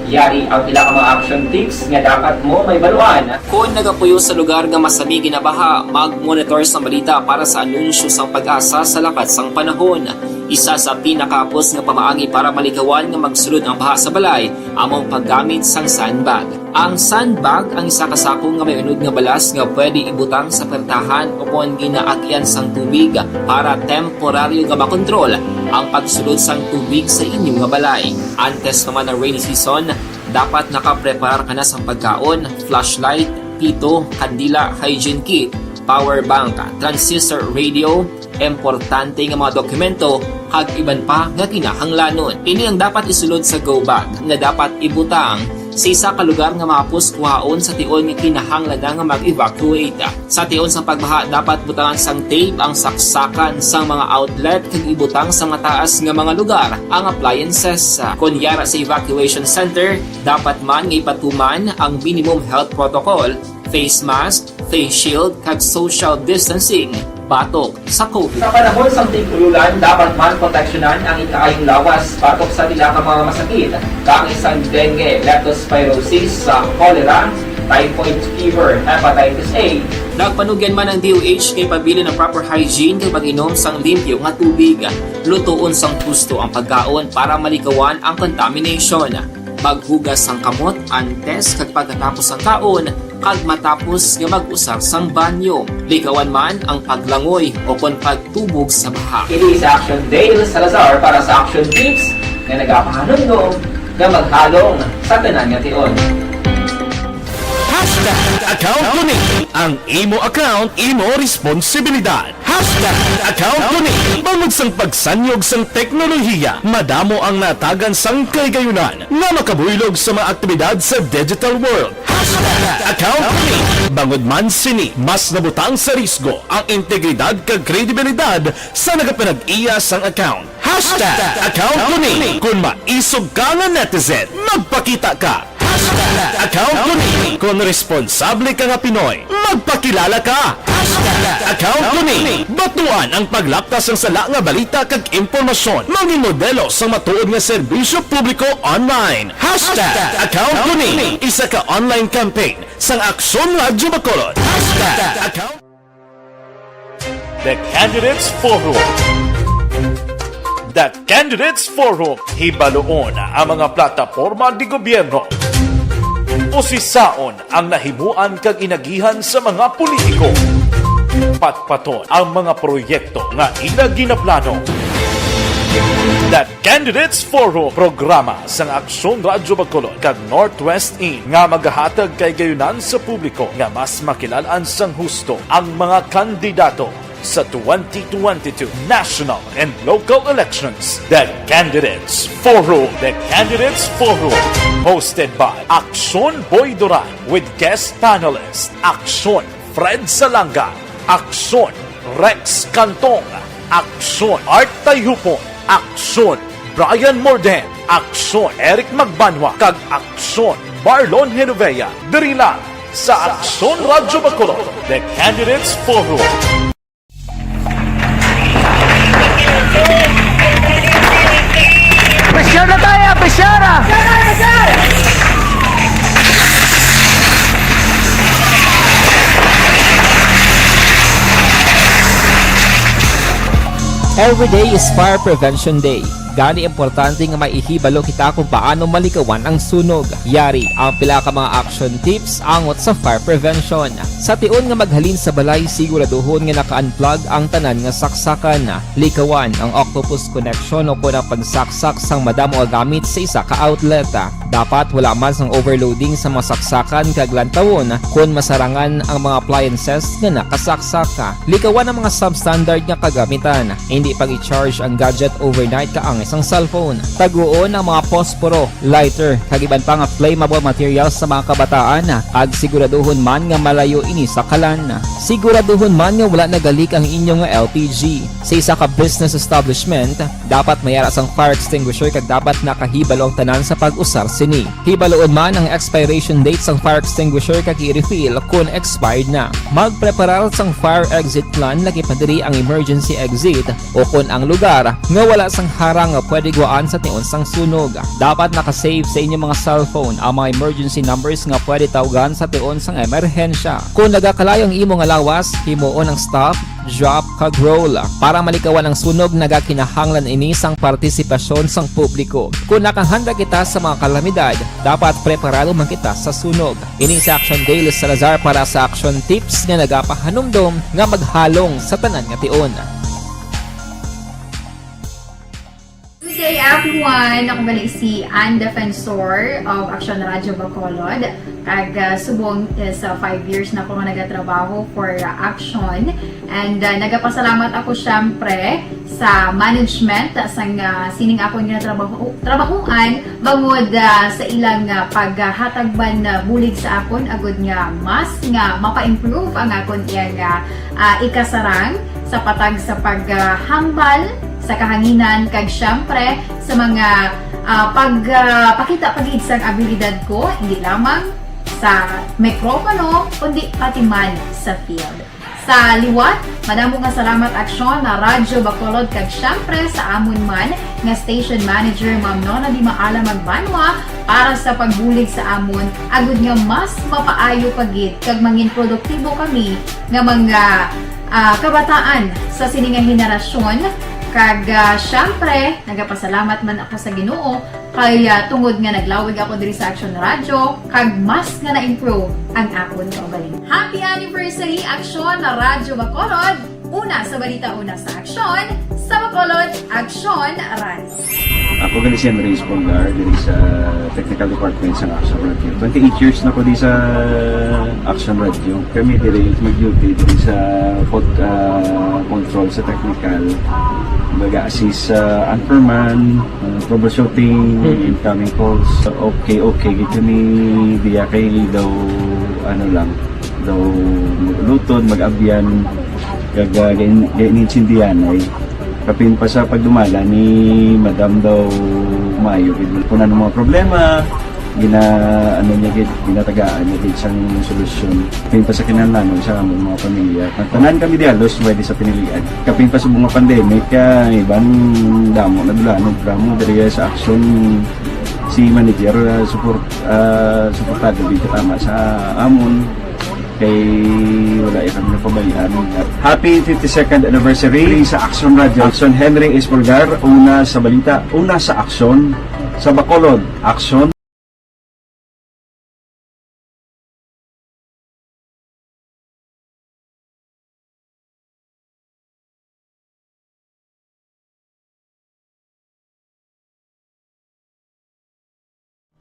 Yari ang pila ka mga action tips nga dapat mo mahibaluan. Kon nagapuyo sa lugar nga masami ginabaha, mag-monitor sa balita para sa anunsyo sang PAGASA sa lakat sang panahon. Isa sa pinakahapos nga pamaagi para malikawan nga magsulod ang baha sa balay amo ang paggamit sang sandbag. Ang sandbag ang isa ka sako nga may unod nga balas nga pwede ibutang sa pertahan o kon ginaagian sang tubig para temporaryo nga makontrol ang pagsulod sang tubig sa inyo nga balay. Antes pa man ang rainy season, dapat nakapreparar ka na sang pagkaon, flashlight, pito, kandila, hygiene kit, power bank, transistor radio, importante nga mga dokumento, kag iban pa nga kinahanglanon. Ini ang dapat isulod sa go bag nga dapat ibutang sa isa ka lugar nga mahapos kuhaon sa tion nga kinahanglan na nga mag-evacuate. Sa tion sang pagbaha, dapat butangan sang tape ang saksakan sang mga outlet kag ibutang sa mataas nga mga lugar ang appliances. Kon yara sa evacuation center, dapat man nga ipatuman ang minimum health protocol, face mask, face shield, kag social distancing batok sa COVID. Sa panahon sang tig-ululan, dapat man proteksyonan ang ikaayong lawas batok sa pila ka mga masakit, kaangay sang dengue, leptospirosis, sa cholera, typhoid fever, hepatitis A. Nagpanugyan man ang D O H kay pabilin ang proper hygiene kag pag-inom sang limpyo nga tubig. Lutoon sang husto ang pagkaon para malikawan ang contamination. Maghugas sang kamot antes kag pagkatapos sang kaon, kag matapos nga mag-usar sang banyo. Likawan man ang paglangoy o kon pagtubog sa baha. Ini si Action Dale Salazar para sa Action Tips nga nagapahanumdom nga maghalong sa tanan nga tion. Hashtag account ko ni. Ang imo account, imo responsibilidad. Hashtag account ko ni. Bangod sang pagsanyog sang teknolohiya, madamo ang natagan sang kahigayonan nga makabuylog sa mga aktibidad sa digital world. Hashtag account ko ni. Bangod man sini, mas nabutang sa risgo ang integridad kag kredibilidad sa nagapanag-iya sang account. Hashtag account ko ni. Kung maisog ka nga netizen, magpakita ka. Hashtag account ko ni. Kung responsable ka nga Pinoy, magpakilala ka. Hashtag account ko ni. Batuan ang paglaptas sang sala nga balita kag impormasyon. Mangin modelo sang matuod nga serbisyo publiko online. Hashtag account ko ni. Isa ka online campaign sang Aksyon Radyo Bacolod. Hashtag account The Candidates Forum. The Candidates Forum, hibaluon ang mga plataporma de gobyerno. Usisaon ang nahimuan kag inagihan sa mga politiko. Patpaton ang mga proyekto nga ila ginaplano. The Candidates Forum, programa sang Aksyon Radyo Bacolod kag Northwest In nga magahatag kahigayonan sa publiko nga mas makilal-an sang husto ang mga kandidato. Sa twenty twenty-two national and local elections, the Candidates Forum. The Candidates Forum, hosted by Aksyon Boy Duran, with guest panelist Aksyon Fred Salanga, Aksyon Rex Cantong, Aksyon Art Tayhupon, Aksyon Brian Morden, Aksyon Eric Magbanwa, kag Aksyon Marlon Genovea. Diri lang sa Aksyon Radyo Bacolod, The Candidates Forum. Pressure na tayo, pressure! Every day is Fire Prevention Day. Gani, importante nga maihibalo kita kung paano malikawan ang sunog. Yari ang pila ka mga action tips angot sa fire prevention. Sa tion nga maghalin sa balay, siguraduhon nga naka-unplug ang tanan nga saksakan. Likawan ang octopus connection o kon ang pagsaksak sang madamo nga gamit sa isa ka outlet. Dapat wala man sang overloading sa mga saksakan kag lantawon kon masarangan ang mga appliances nga nakasaksak. Likawan ang mga substandard nga kagamitan. Hindi pag-i-charge ang gadget overnight kaangay sang cellphone. Taguon ang mga posporo, lighter, kag iban pa nga flammable materials sa mga kabataan, kag siguraduhon man nga malayo ini sa kalan. Siguraduhon man nga wala nagalik ang inyo nga L P G. Sa isa ka business establishment, dapat may ara sang fire extinguisher kag dapat nakahibalo ang tanan sa pag-usar sini. Hibaloon man ang expiration date sang fire extinguisher kag i-refill kon expired na. Magpreparar sang fire exit plan, lakip na diri ang emergency exit o kon ang lugar nga wala sang harang nga pwede guwaan sa tion sang sunog. Dapat naka-save sa inyo mga cellphone ang mga emergency numbers nga pwede tawgan sa tion sang emerhensya. Kon nagakalayo ang imo nga lawas, himuon ang stop, drop, kag roll. Para malikawan ang sunog, nagakinahanglan ini sang partisipasyon sang publiko. Kon nakahanda kita sa mga kalamidad, dapat preparado man kita sa sunog. Ini si Action Dale Salazar para sa Action Tips nga nagapahanumdom nga maghalong sa tanan nga tion. Good day, everyone. Ako gali si Ann Defensor of Action Radyo Bacolod. Kag, ah, subong is, ah, five years na ako nga nagatrabaho for, ah, Action. And, ah, nagapasalamat ako, syempre, sa management, ah, sang, ah, sining akon nga trabaho, trabahoan, bangod, ah, sa ilang, ah, paghatag man, ah, bulig sa akon, agud nga mas nga mapa-improve ang akon iyang, ah, ah, ikasarang sa patag sa paghambal sa kahanginan, kag siyempre sa mga, ah, pag, ah, pakita pa gid sang abilidad ko, hindi lamang sa mikropono, kundi pati man sa field. Sa liwat, madamo nga salamat, Aksyon na Radyo Bacolod, kag siyempre sa amon man nga station manager, Ma'am Nona Di Maala Magbanwa, para sa pagbulig sa amon, agud nga mas mapaayo pa gid kag mangin produktibo kami nga mga, ah, kabataan sa sini nga henerasyon. Kag, ah, siyempre, nagapasalamat man ako sa Ginoo kay, ah, tungod nga naglawig ako diri sa Action Radio, kag mas nga na-improve ang akon kaugalingon. Happy anniversary, Action na Radyo Bacolod! Una sa balita, una sa aksyon, sa Bacolod, Action Radio. Ako gali si Henry Espolgar, diri sa technical department sa Action Radio. Twenty-eight years na ko di sa Action Radio. Kami diri mag-duty diri sa pod-, ah, control sa technical. Mag-assist sa anchorman, ah, troubleshooting, Mm. incoming calls. Okay, okay, gid kami diya kay daw, ano lang, daw mag-ulutod, mag-abyan, kag, ah, gain-, gain-, intindihan ay. Kapin pa sa pagdumala ni Madam daw maayo gid. Kung ano mga problema, gina-, ano niya gid, ginatagaan niya gid sang solusyon. Kapin pa sa kinahanglanon sa among mga pamilya. Ang tanan kami diya, halos pwede sa pinilian. Kapin pa sa mga pandemic, ah, iban damo na dula, no, drama diri sa aksyon si manager, ah, support, ah, suportado gid katama sa amon. Kay wala ya kami napabayaan. Happy fifty-second anniversary sa Action Radio. Action Henry Espolgar, una sa balita, una sa aksyon, sa Bacolod, aksyon.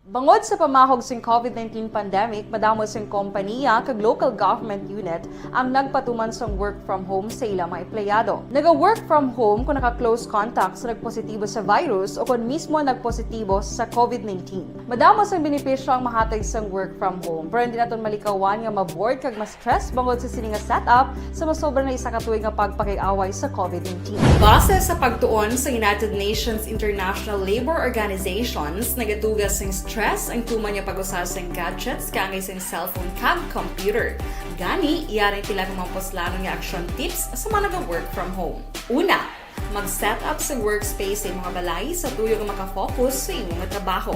Bangod sa pamahog sing COVID nineteen pandemic, madamo sing kompaniya kag local government unit ang nagpatuman sang work from home sa ila mga empleyado. Naga-work from home kung naka-close contact sa nagpositibo sa virus o kon mismo nagpositibo sa COVID nineteen. Madamo sang benepisyo ang mahatag sang work from home, pero hindi naton malikawan nga ma-bored kag ma-stress bangod sa sini nga setup sa masobra na isa ka tuig nga pagpakig-away sa COVID nineteen. Base sa pagtuon sa United Nations International Labour Organizations, nagatuga sing stress ang tuman nga pag-usa sang gadgets kaangay sang cellphone kag computer. Gani, yari pila ka mga puslanon nga action tips sa mga naga-work from home. Una, mag-set up sa workspace sa imong balay sa tuyo nga makafocus sa imong trabaho.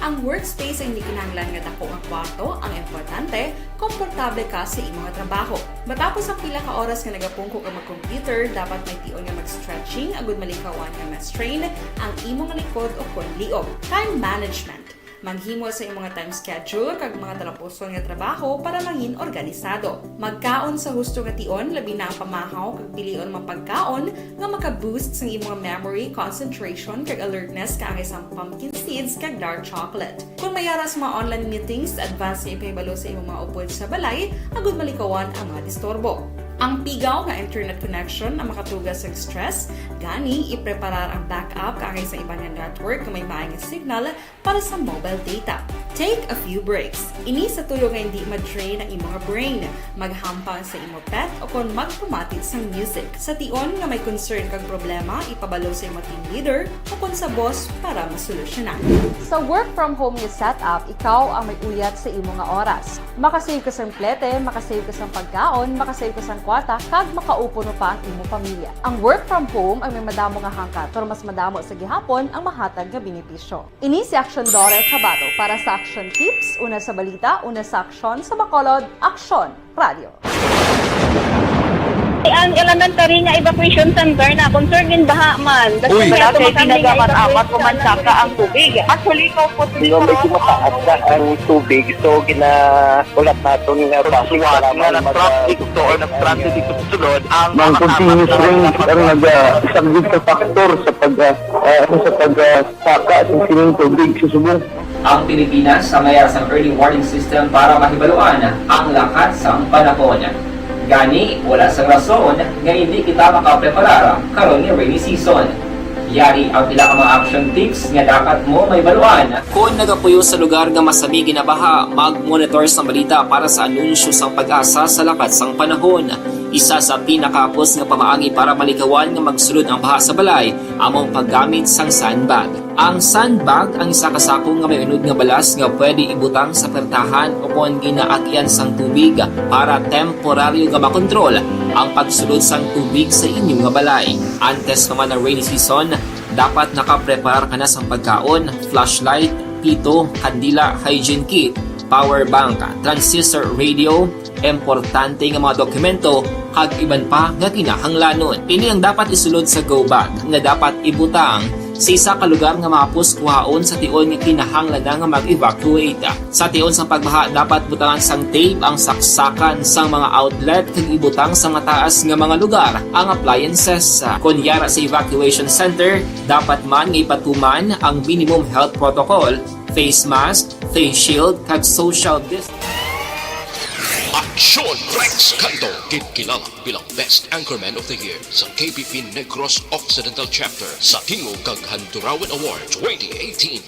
Ang workspace ay hindi kinahanglan nga dako nga kwarto, ang importante, komportable ka sa imong trabaho. Matapos ang pila ka oras nga nagapungko ka mag-computer, dapat may tion nga mag-stretching agud malikawan nga ma-strain ang imong likod o kon liog. Time management. Maghimo sa imong time schedule kag mga talapuson nga trabaho para mangin organisado. Magkaon sa husto nga tion, labi na ang pamahaw kag pilion mga pagkaon nga maka-boost sang imong memory, concentration, kag alertness kaangay sang pumpkin seeds kag dark chocolate. Kung may ara sa mga online meetings, advance nga ipahibalo sa imong mga upod sa balay agud malikawan ang mga disturbo. Ang pigaw nga internet connection ang makatuga sa stress, gani ipreparar ang backup kaangay sa iban nga network nga may maay nga signal para sa mobile data. Take a few breaks. Ini sa tuyo nga hindi ma-drain ang imong brain. Maghampang sa imo pet o kon magpamati sang music. Sa tion nga may concern kag problema, ipabalo sa imo team leader o kon sa boss para masolusyonan. Sa work from home nga setup, ikaw ang may uyat sa imo nga oras. Makasave ka sang plete, makasave ka sang pagkaon, makasave ka sang kwarta, kag makaupo pa ang imo pamilya. Ang work from home ang may madamo nga hangkat, pero mas madamo sa gihapon ang mahatag nga benepisyo. Ini si Aksyon Dore Chavado para sa Aksyon Tips, una sa balita, una sa aksyon, sa Bacolod, Aksyon Radio. Ang elementary nga evacuation center na concerned in baha man. Uy, wala kay pinagamat-amat o mansaka ang tubig. Actually, ikaw po, di ba, may tumataas na ang tubig, so ginaulat naton nga bakit na-traffic to or na-stranded dito sa sulod ang mga continuous rain ang nagasaglit sa factor sa pag, ah, ah, sa pag, ah, saka sa sining tubig sa subong. Ang Pilipinas ang may sang early warning system para mahibaluan ang lakat sang panahon. Gani, wala sang rason nga hindi kita makapreparar karon nga rainy season. Yari ang pila ka mga action tips nga dapat mo mahibaluan. Kon nagapuyo sa lugar nga masami ginabaha, mag-monitor sa balita para sa anunsyo sang PAGASA sa lakat sang panahon. Isa sa pinakahapos nga pamaagi para malikawan nga magsulod ang baha sa balay amo ang paggamit sang sandbag. Ang sandbag ang isa ka sako nga may unod nga balas nga pwede ibutang sa pertahan o kon ginaagian sang tubig para temporaryo nga makontrol ang pagsulod sang tubig sa inyo nga balay. Antes pa man ang rainy season, dapat nakapreparar ka na sang pagkaon, flashlight, pito, kandila, hygiene kit, power bank, transistor radio, importante nga mga dokumento, kag iban pa nga kinahanglanon. Ini ang dapat isulod sa go bag nga dapat ibutang sa isa ka lugar nga mahapos kuhaon sa tion nga kinahanglan na nga mag-evacuate. Sa tion sang pagbaha, dapat butangan sang tape ang saksakan sang mga outlet kag ibutang sa mataas nga mga lugar ang appliances. Kon yara sa evacuation center, dapat man nga ipatuman ang minimum health protocol, face mask, face shield, kag social distance. Aksyon Rex Canto, ginkilala bilang Best Anchorman of the Year sa K P P Negros Occidental Chapter sa Tingog kag Handurawan Award twenty eighteen.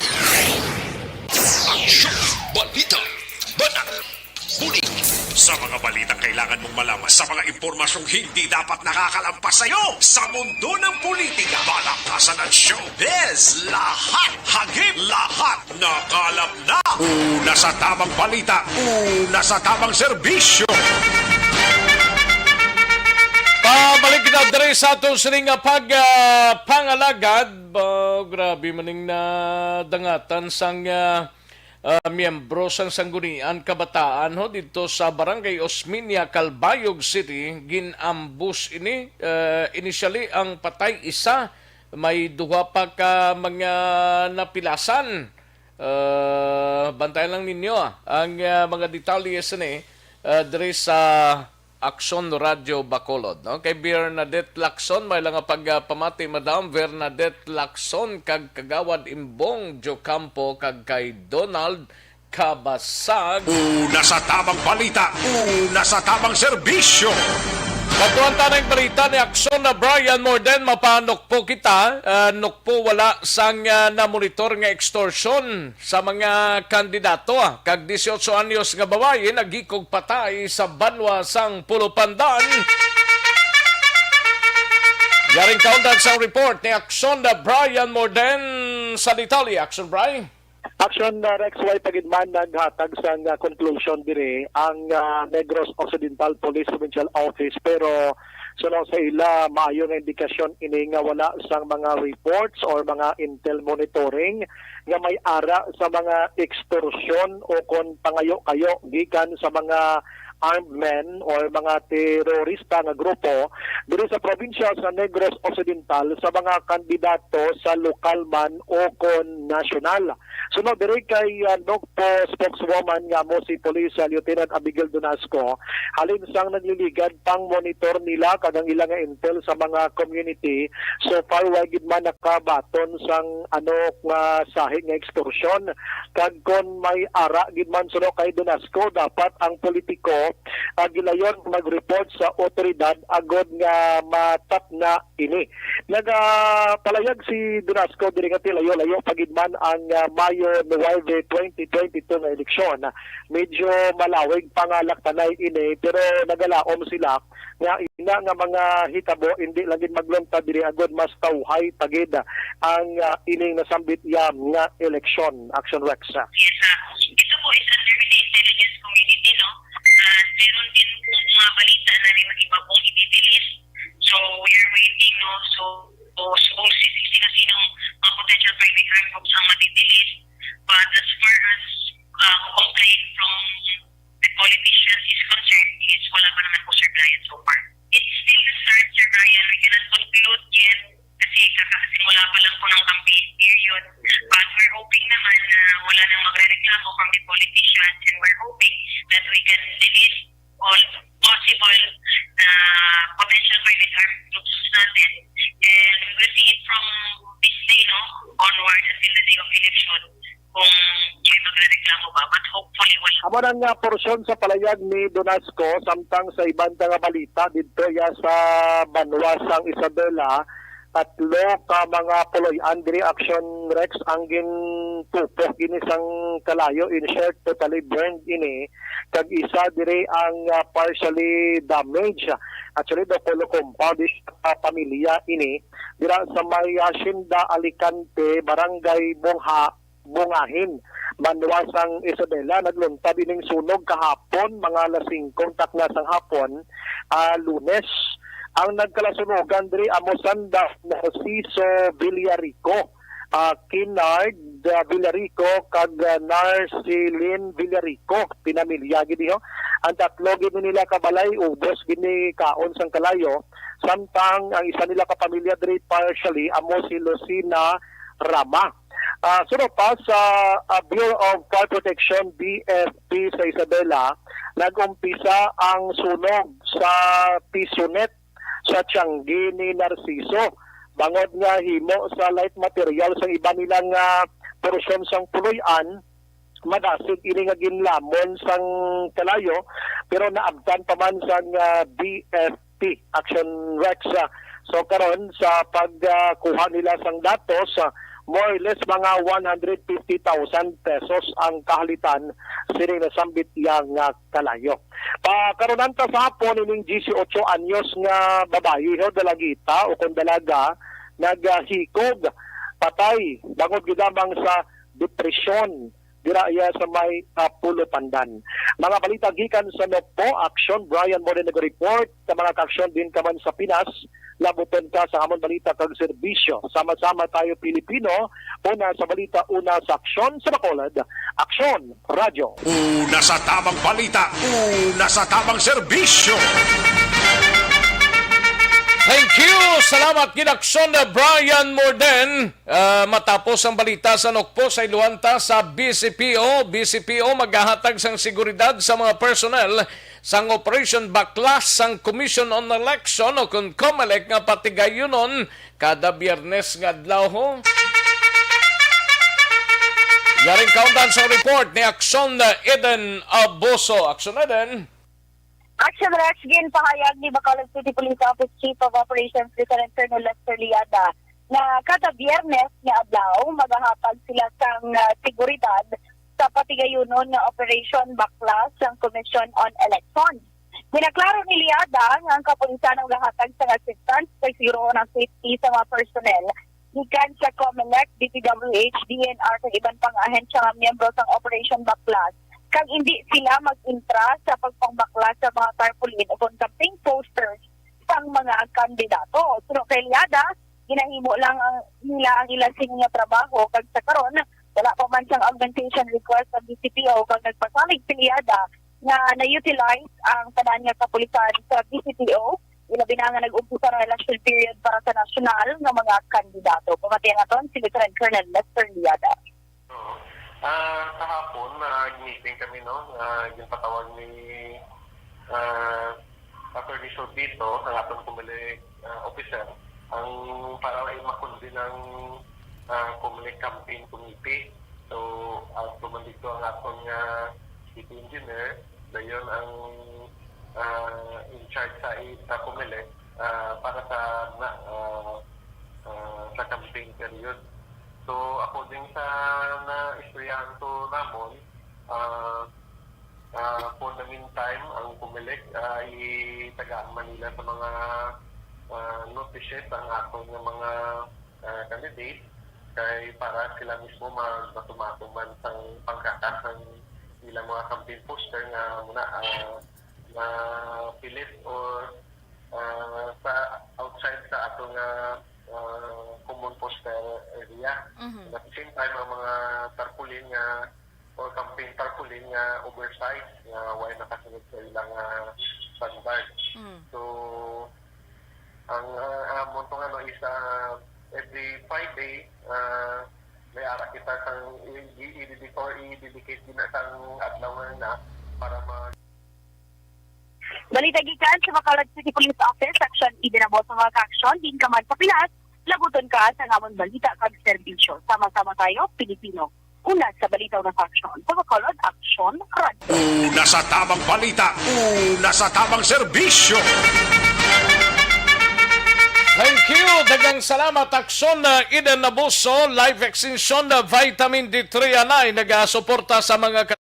Aksyon! Balita! Banat! Bulig! Sa mga balitang kailangan mong malaman, sa mga impormasyong hindi dapat nakakalampas sa'yo, sa mundo ng politika, palakasan at showbiz, lahat hagip, lahat nakalap na. Una sa tamang balita, una sa tamang serbisyo. Pabalik na diri sa aton sining nga pag, ah, pangalagad. Ba, grabe maning nadangatan sang, ah, ah, miyembro sang Sanggunian Kabataan, ho, didto sa Barangay Osmeña, Calbayog City. Gin-ambush ini. Ah, initially, ang patay isa, may duha pa ka mga napilasan. Ah, bantayan lang ninyo, ah, ang, ah, mga detalye sini, ah, diri sa Aksyon Radyo Bacolod, no? Kay Bernadette Lacson, may lang nga pagpamati, Madam Bernadette Lacson, kag Kagawad Imbong Jocampo, kag kay Donald Kabasag. Una sa tamang balita, una sa tamang serbisyo. Patuan ta ng balita ni Aksyon na Brian Morden, mapanukpo kita. Ah, nukpo wala sang, ah, namonitor nga extortion sa mga kandidato, ah, kag dieciocho anyos nga babayi naghikog patay sa banwa sang Pulupandan. Yaring kaundan sang report ni Aksyon na Brian Morden sa detalye. Aksyon, Brian. Action, uh, Rex, way pa gid man naghatag sang, uh, conclusion diri ang, uh, Negros Occidental Police Provincial Office, pero suno sa ila, maayo nga indikasyon ini nga wala sang mga reports or mga intel monitoring nga may ara sa mga extortion o kon pangayo-kayo gikan sa mga armed men or mga terorista nga grupo diri sa probinsya sa Negros Occidental sa mga kandidato sa lokal man o kon nasyonal. Sunod diri kay, ah, NOCPO spokeswoman nga amo si Police, ah, Lieutenant Abigail Donasco, halin sang nagliligad pang monitor nila kag ang ila nga intel sa mga community, so far wa gid man nakabaton sang ano nga sahi nga extortion. Kag kon may ara gid man suno kay Donasco, dapat ang politiko, ah, gilayon mag-report sa otoridad agod nga matapna ini. Nagapalayag si Donasco diri nga tilayo-layo pa gid man ang, ah, Mayo nuwebe, twenty twenty-two nga eleksyon. Medyo malawig pa nga laktanay ini, pero nagalaom sila nga ina nga mga hitabo hindi lang gid magluntad diri agod mas tawhay pa gid ang, ah, ining nasambit iya nga eleksyon. Action Rex. Yes, ah, ito po is under the intelligence community, no? Ah, meron din po mga balita na may iba pong i-release. So, we are waiting, no? So, so, so kung si, sino-sino mga potential private harm groups ang ma-release. But as far as, ah, complaint from the politicians is concerned, is wala pa naman po, Sir Brian, so far. It's still the search, Sir Brian. We cannot conclude yet kasi kakasimula pa lang po ng campaign period. But we're hoping naman na wala nang magrereklamo from the politicians, and we're hoping that we can release all possible na potential private harm groups natin. And we will see it from this day, no, onward until the day of election kung may magrereklamo ba. But hopefully, wala. Amo na nga porsyon sa palayag ni Donasco, samtang sa iban ta nga balita didto ya sa banwa sang Isabela, tatlo ka mga puloy-an diri, Action Rex, ang gintupo gini sang kalayo, in short, totally burned ini, kag isa diri ang, ah, partially damaged. Actually, daw polo compound is, ah, pamilya ini dira sa may Hacienda Alicante, Barangay Bungha, Bungahin, banwa sang Isabela. Nagluntad ining sunog kahapon, mga alas singko takna sang hapon, ah, Lunes. Ang nagkalasunogan diri amo sanda Narciso Villarico, ah, Kinard, ah, Villarico, kag, ah, Narcilin Villarico, pinamilya gid, ho. Ang tatlo gid nila ka balay ubos gid ni kaon sang kalayo, samtang ang isa nila ka pamilya diri partially amo si Lucina Rama. Ah, suno pa sa, ah, Bureau of Fire Protection, B F P, sa Isabela, nag-umpisa ang sunog sa pisonet sa tiyanggi ni Narciso, bangod nga himo sa light material sang iban nila nga porsyon sang puloy-an, madasig ini nga ginlamon sang kalayo, pero naabtan pa man sang, ah, B F P, Action Rex. Ah, so karon sa pagkuha nila sang datos, ah, more or less mga one hundred fifty thousand pesos ang kahalitan sining nasambit iya nga kalayo. Pakarunan ta sa hapon ining dieciocho anyos nga babayi, ho, dalagita o kon dalaga, naghikog patay bangod gid lamang sa depresyon dira iya sa may, ah, Pulupandan. Mga balita gikan sa NOCPO, Action, Brian Moreno nag-report. Sa mga kaaksyon din ka man sa Pinas, labuton ka sa amon balita kag serbisyo. Sama-sama tayo, Pilipino. Una sa balita, una sa aksyon. Sa Bacolod, Aksyon Radyo. Una sa tamang balita, una sa tamang serbisyo. Thank you! Salamat gid, Aksyon Brian Morden. Ah, matapos ang balita sa Nokpo, sa iluhan ta sa B C P O. B C P O maghahatag sang seguridad sa mga personnel sang Operation Baklas sang Commission on Election o kon COMELEC nga patigayunon kada Biyernes nga adlaw, ho. Yaring kaundan sa report ni Aksyon Eden Abuso. Aksyon Eden. Action Rex, ginpahayag ni Bacolod City Police Office Chief of Operations Lieutenant Colonel Lester Liada na kada Biyernes nga adlaw magahatag sila sang, ah, seguridad sa patigayunon nga Operation Baklas sang Commission on Elections. Ginaklaro ni Liada nga ang kapulisan ang gahatag sang assistance kag sigurohon ang safety sa mga personnel gikan sa COMELEC, D P W H, D N R, kag iban pang ahensya nga miyembro sang Operation Baklas, kag indi sila mag-intra sa pagpangbaklas sa mga tarpaulin o kon campaign posters sang mga kandidato. Suno kay Liada, ginahimo lang ang, nila ang ila sini nga trabaho, kag sa karon, wala pa man sang augmentation request sa B C P O, kag nagpasalig si Liada nga na-utilize ang tanan nga kapulisan sa B C P O, ilabi na nga nag-umpisa ang election period para sa nasyonal nga mga kandidato. Pamatian naton si Lieutenant Colonel Lester Liada. Oo. Ah, kahapon, ah, meeting kami, no? Ah, ginpatawag ni, ah, Attorney Sorbito, ang atong COMELEC, ah, officer, ang para i-convene ang, ah, COMELEC Campaign Committee. So, ah, tumandito ang aton nga city engineer, dayon ang, ah, in charge sa, sa COMELEC, ah, para sa, na, ah, ah, sa campaign period. So, according sa naistoryahan to namon, ah, ah, for the meantime, ang COMELEC, ah, itagaan man nila sa mga, ah, notices ang aton nga mga, ah, candidate kay para sila mismo mag-, matumato man sang pangkaka sang ilang mga campaign poster nga muna, ah, na pilit or, ah, sa outside sa ato nga, ah, common poster area. Mhm. And at the same time, ang mga tarpaulin nga or campaign tarpaulin nga oversize nga way nakasunod sa ilang, ah, standard. Mm. So, ang, ah, amon tong ano is, ah, every Friday, ah, may ara kita sang i-, i-, i-, or i-dedicate din na sang adlaw nga na para mag- Balita gikan sa Bacolod City Police Office, Section Eden Abuso, mga ka-aksyon, din ka man sa Pinas, labuton ka sa amon balita kag serbisyo. Sama-sama tayo, Pilipino. Una sa balita, una sa aksyon. Sa Bacolod, Aksyon Radio. Una sa tamang balita, una sa tamang serbisyo. Thank you. Daghang salamat, Aksyon, uh, Eden Abuso, Life Extension, uh, Vitamin D three anay, nagasuporta sa mga ka-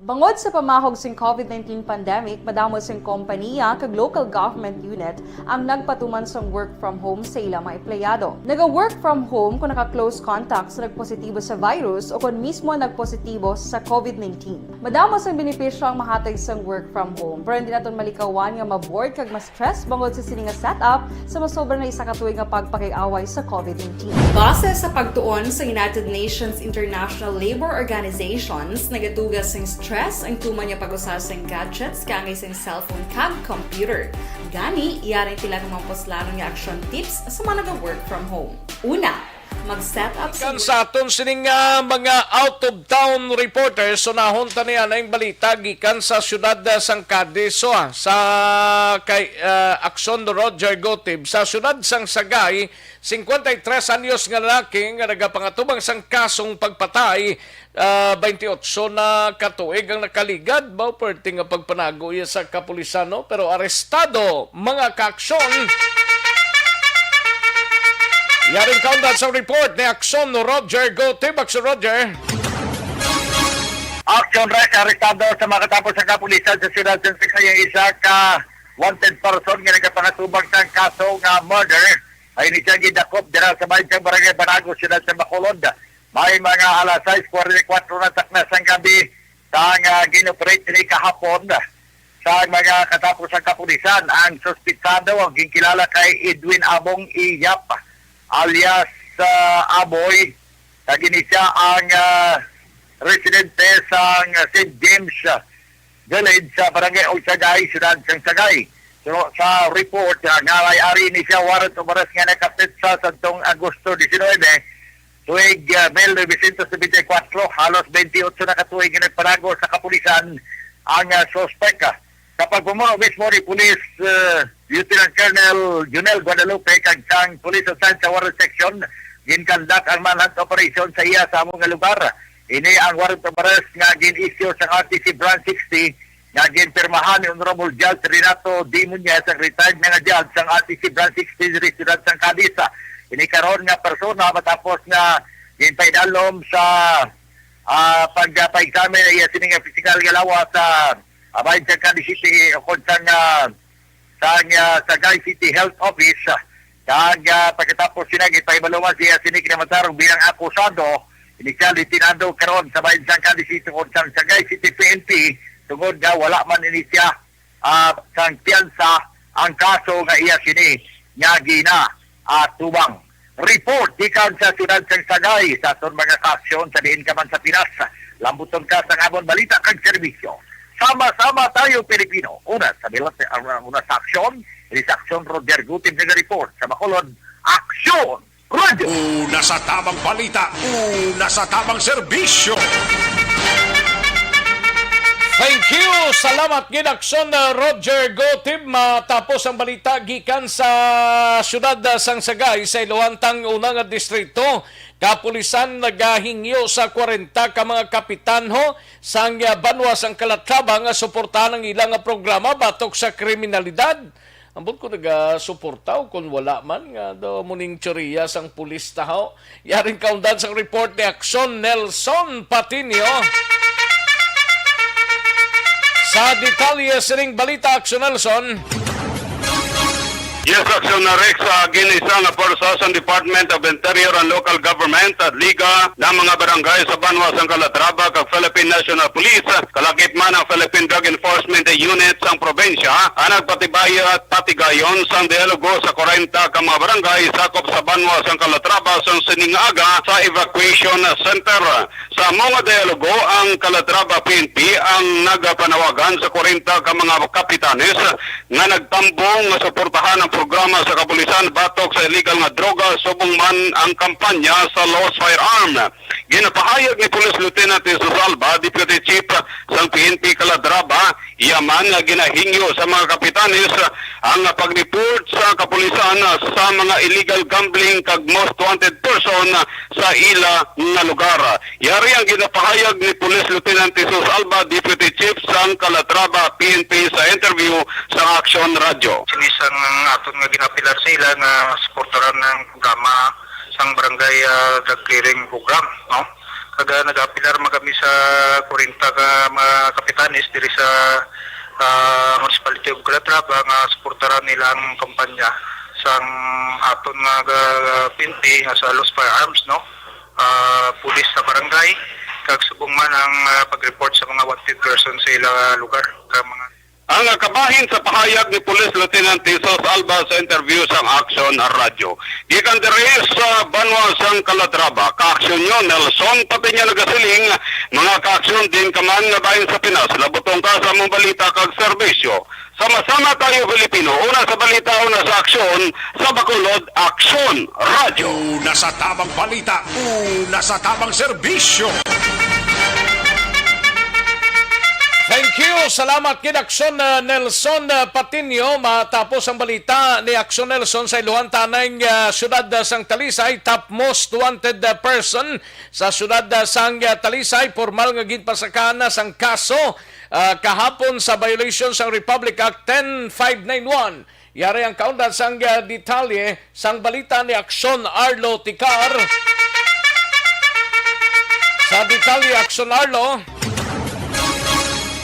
Bangod sa pamahog sing COVID nineteen pandemic, madamo sing kompanya kag local government unit ang nagpatuman sang work from home sa ila mga empleyado. Naga-work from home kung naka-close contact sa nagpositibo sa virus o kon mismo nagpositibo sa COVID nineteen. Madamo sang benepisyo ang mahatag sang work from home, pero hindi naton malikawan nga ma-bored kag ma-stress bangod sa sini nga setup sa masobra na isa ka tuig nga pagpakig-away sa COVID nineteen. Base sa pagtuon sa United Nations International Labor Organizations, nagaduga sing stress ang tuman nga pag-usa sing gadgets kaangay sing cellphone kag computer. Gani, yari ang pila ka mga puslanon nga action tips sa mga naga-work from home. Una, mag-set up sa Gikan sa aton sining, ah, mga out-of-town reporters, unahon ta niya na ang balita gikan sa siyudad, ah, sang Cadiz, so, ah, sa kay, ah, Aksyon Roger Gotib. Sa siyudad sang Sagay, singkwenta y tres anyos nga lalaki nga nagapangatubang sang kasong pagpatay, ah, twenty-eight na ka tuig ang nakaligad, ba, perti nga pagpanago iya sa kapulisan, no? Pero arestado, mga kaaksyon. Yaring kaundan sa report ni Aksyon Roger Gotib. Aksyon Roger. Aksyon Rex, arestado sa makatapos sa kapulisan sa siyudad sa Sagay ang isa ka wanted person nga nagapangatubang sang kaso nga murder. Ay ni siya gidakop dira sa may sa barangay Banago, siyudad sa Bacolod. May mga alas sais kuwarenta y kuwatro na takna sang gabi, sang, ah, gin-operate ni kahapon. Sa mga katapusang kapulisan, ang suspitsado ang ginkilala kay Edwin Abong Iyap alias, ah, Aboy, kag ini siya ang, ah, residente sang Saint James, ah, Village sa Barangay Ogsagay, Siyudad sang Sagay. So, sa report, ah, nga may ari ni siya warrant of arrest nga nakapitsa sa tong Agosto diecinuebe, tuig, ah, mil novecientos nobenta y kuwatro, halos twenty-eight na ka tuig nga nagpalago sa kapulisan ang, ah, suspek. Sa pagpamuno mismo ni Police, ah, Lieutenant Colonel Junel Guadalupe kag sang Police Altancia Warren Section, ginkandak ang manhunt operation sa iya sa amo nga lugar. Ini ang warrant of arrest nga gin-issue sa R T C Branch sixty nga ginpirmahan ni Honorable Judge Renato D. Muñez, ang retired na nga judge sang R T C Branch sixty diri sa siyudad sang Cadiz. Ini karon nga persona matapos nga ginpaidalom sa, ah, pagpa-examine iya sini nga pisikal nga lawas sa, ah, bahin sa Cadiz City, ukon sang, ah, sang, ah, Sagay City Health Office. Kag, ah, pagkatapos sina, ginpahibaluan siya sini kinamantarong bilang akusado, inisyal litinado karon sa bahin sang Cadiz City, ukon sang Sagay City P N P, tungod nga wala man ini siya, ah, sang piyansa ang kaso nga iya sini nga gina, ah, tubang. Report gikan sa siyudad sang Sagay, sa aton mga kaaksyon sa diin ka man sa Pinas. Lambuton ka sa amon balita kag serbisyo. Sama-sama tayo, Pilipino. Una sa bilat, ah, una sa aksyon, ini sa aksyon, Roger Gutim nga report sa Bacolod. Aksyon! Radyo! Una sa tamang balita, una sa tamang serbisyo. Thank you. Salamat gid, Aksyon, uh, Roger Gotib. Matapos ang balita gikan sa siyudad, uh, sang Sagay, sa Iloantang una nga distrito, kapulisan nagahingyo sa kwarenta ka mga kapitanho sang, uh, banwa sang Calatrava nga suportahan ang ilang programa batok sa kriminalidad. Ambot ko nagasuporta o kon wala man nga daw muning teorya sang pulis taho. Yaring kaundan sang report ni Aksyon Nelson Patiño. Sa detalye sining balita, Aksyon Nelson. Yes, Aksyon na Rex, sa ginisa nga pwersa sang Department of Interior and Local Government at Liga ng mga Barangay sa Banwa sang Calatrava kag Philippine National Police, kalakip man ang Philippine Drug Enforcement Unit sang probinsya, ang nagpatibay at patigayon sang dialogo sa kwarenta ka mga barangay sakop sa banwa sang Calatrava sang sining aga sa evacuation center. Sa amo nga dialogo, ang Calatrava P N P ang nagapanawagan sa kwarenta ka mga kapitanes nga nagtambong nga suportahan ang programa sa kapulisan batok sa illegal nga droga, subong man ang kampanya sa Lost Firearm. Ginapahayag ni Police Lieutenant Jesus Alba, Deputy Chief sang P N P Calatrava, iya man nga ginahingyo sa mga kapitanes ang pag-report sa kapulisan sa mga illegal gambling kag most wanted person sa ila nga lugar. Yari ang ginapahayag ni Police Lieutenant Jesus Alba, Deputy Chief sang Calatrava P N P, sa interview sa Action Radio. Sini sang aton nga ginapilar sa ila nga suportaran ang programa sang barangay, ah, drug clearing program, no? Kag, ah, nag-apilar man kami sa kwarenta ka mga kapitanes diri sa, ah, Municipality of Calatrava nga suportaran nila ang kampanya sang aton nga ga-, P N P nga sa Lost Firearms, no? Ah, pulis sa barangay, kag subong man ang, ah, pag-report sa mga wanted person sa ila lugar, kag mga Ang kabahin sa pahayag ni Police Lieutenant Jesus Alba sa interview sang Action Radio. Gikan diri sa banwa sang Calatrava, Kaaksyon nyo, Nelson Patiño nagasiling, mga kaaksyon, diin ka man nga bahin sa Pinas, labutong ka sa among balita kag serbisyo. Sama-sama tayo, Pilipino. Una sa balita, una sa aksyon, sa Bacolod, Aksyon Radio. Una sa tamang balita, una sa tamang serbisyo. Thank you. Salamat gid, Aksyon, uh, Nelson, uh, Patiño. Matapos ang balita ni Aksyon Nelson sa iluhan tanang, uh, siyudad, uh, sang Talisay, top most wanted, uh, person sa siyudad, uh, sang, uh, Talisay, formal nga ginpasakaan na sang kaso, uh, kahapon sa violation sang Republic Act ten five nine one. Yari ang kaundan sang, ah, detalye sang balita ni Aksyon Arlo Ticar. Sa detalye, Aksyon Arlo.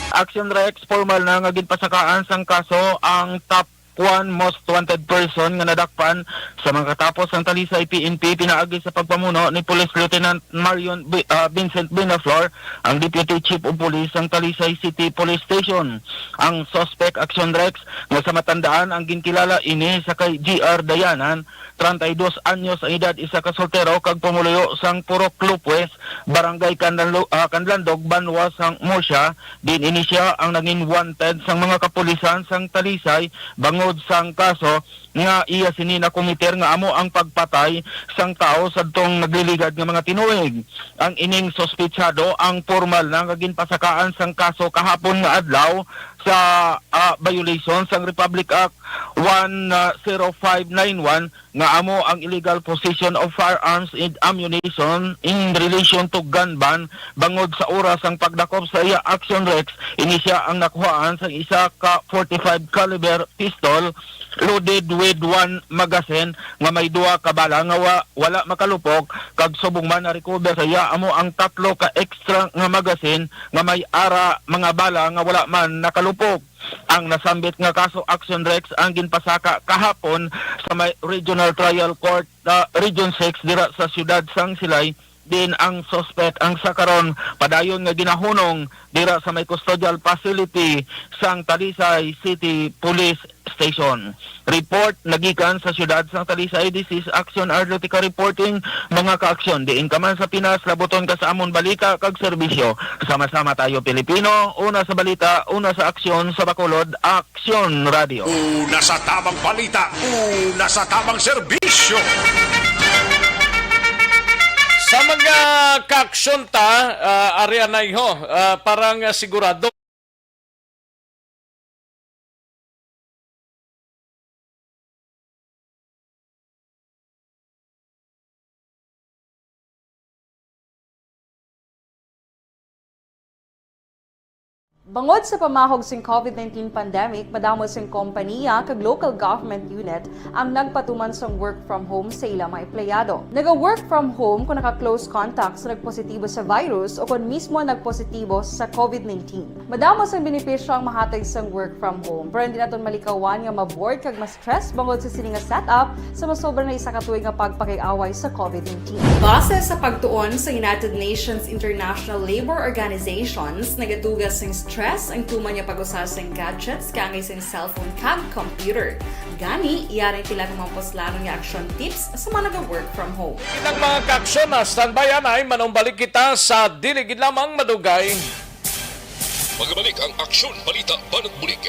Action Rex, formal na nga ginpasakaan sang kaso ang top one most wanted person nga nadakpan sa mga katapos sang Talisay P N P pinaagi sa pagpamuno ni Police Lieutenant Marion Bi-, ah, Vincent Binaflor, ang Deputy Chief of Police sang Talisay City Police Station. Ang suspect, Action Rex, nga sa matandaan ang ginkilala ini sa kay G R Dayanan, treinta y dos anyos ang edad, isa ka soltero kag pumuluyo sang Purok Lopez, Barangay Canlanlo-, ah, Canlandog, Banwa sang Murcia. Din ini sia ang nangin wanted sang mga kapulisan sang Talisay bangod sang kaso nga iya sini nakomiter nga amo ang pagpatay sang tawo sadtong nagliligad nga mga tinuig. Ang ining suspetsado ang pormal na nga ginpasakaan sang kaso kahapon nga adlaw sa, ah, violation sang Republic Act one zero five nine one, nga amo ang illegal possession of firearms and ammunition in relation to gun ban. Bangod sa oras sang pagdakop sa iya, Action Rex, ini sia ang nakuhaan sang isa ka forty-five caliber pistol loaded with one magazine nga may duha ka bala nga wa-, wala makalupok, kag subong man na-recover sa iya amo ang tatlo ka extra nga magazine nga may ara mga bala nga wala man nakalupok. Ang nasambit nga kaso, Action Rex, ang ginpasaka kahapon sa may Regional Trial Court, ah, Region six dira sa siyudad sang Silay. Din ang suspect ang sa karon padayon nga ginahunong dira sa may custodial facility sang Talisay City Police Station. Report nagikan sa siyudad sang Talisay, this is Action R Lutica reporting, mga ka-aksyon. Diin ka man sa Pinas, labuton ka sa amon balita kag serbisyo. Sama-sama tayo, Pilipino. Una sa balita, una sa aksyon, sa Bacolod, Aksyon Radio. Una sa tamang balita, una sa tamang serbisyo. Sa mga ka-aksyon ta, ah, ari anay ho, ah, para nga sigurado. Bangod sa pamahog sing covid nineteen pandemic, madamo sing kompaniya kag local government unit ang nagpatuman sang work from home sa ila mga empleyado. Naga-work from home kon naka-close contact sa nagpositibo sa virus o kon mismo nagpositibo sa covid nineteen. Madamo sang benepisyo ang mahatag sang work from home, pero hindi naton malikawan nga ma-bored kag ma-stress bangod sa sini nga setup sa masobra na isa ka tuig nga pagpakig-away sa covid nineteen. Base sa pagtuon sa United Nations International Labour Organizations, nagaduga sing stress ang tuman nga pag-usa sing gadgets kaangay sing cellphone kag computer. Gani, yari pila ka mga puslanon nga action tips sa mga naga-work from home. Kitang mga kaaksyon, standby anay, manumbalik kita sa dili gid lamang madugay. Magabalik ang Aksyon Balita Banat Bulig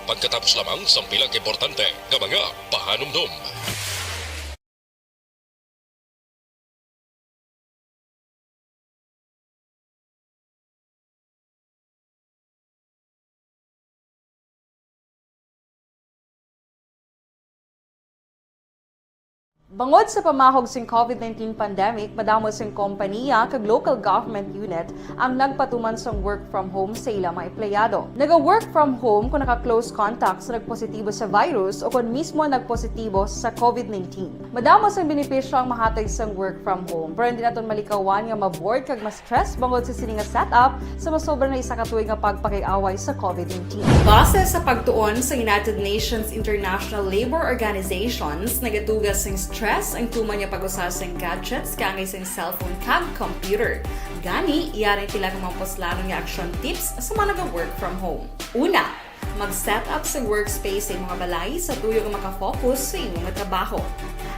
pagkatapos lamang sang pila ka importante nga mga pahanumdom. Bangod sa pamahog sing covid nineteen pandemic, madamo sing kompaniya kag local government unit ang nagpatuman sang work from home sa ila mga empleyado. Naga-work from home kon naka-close contact sa nagpositibo sa virus o kon mismo nagpositibo sa covid nineteen. Madamo sang benepisyo ang mahatag sang work from home, pero hindi naton malikawan nga ma-bored kag ma-stress bangod sa sini nga setup sa masobra na isa ka tuig nga pagpakig-away sa covid nineteen. Base sa pagtuon sa United Nations International Labour Organizations, nagaduga sing stress ang tuman nga pag-usa sing gadgets kaangay sing cellphone kag computer. Gani, yari pila ka mga puslanon nga action tips sa mga naga-work from home. Una, mag-set up sa workspace sa imong balay sa tuyo nga makafocus sa imong trabaho.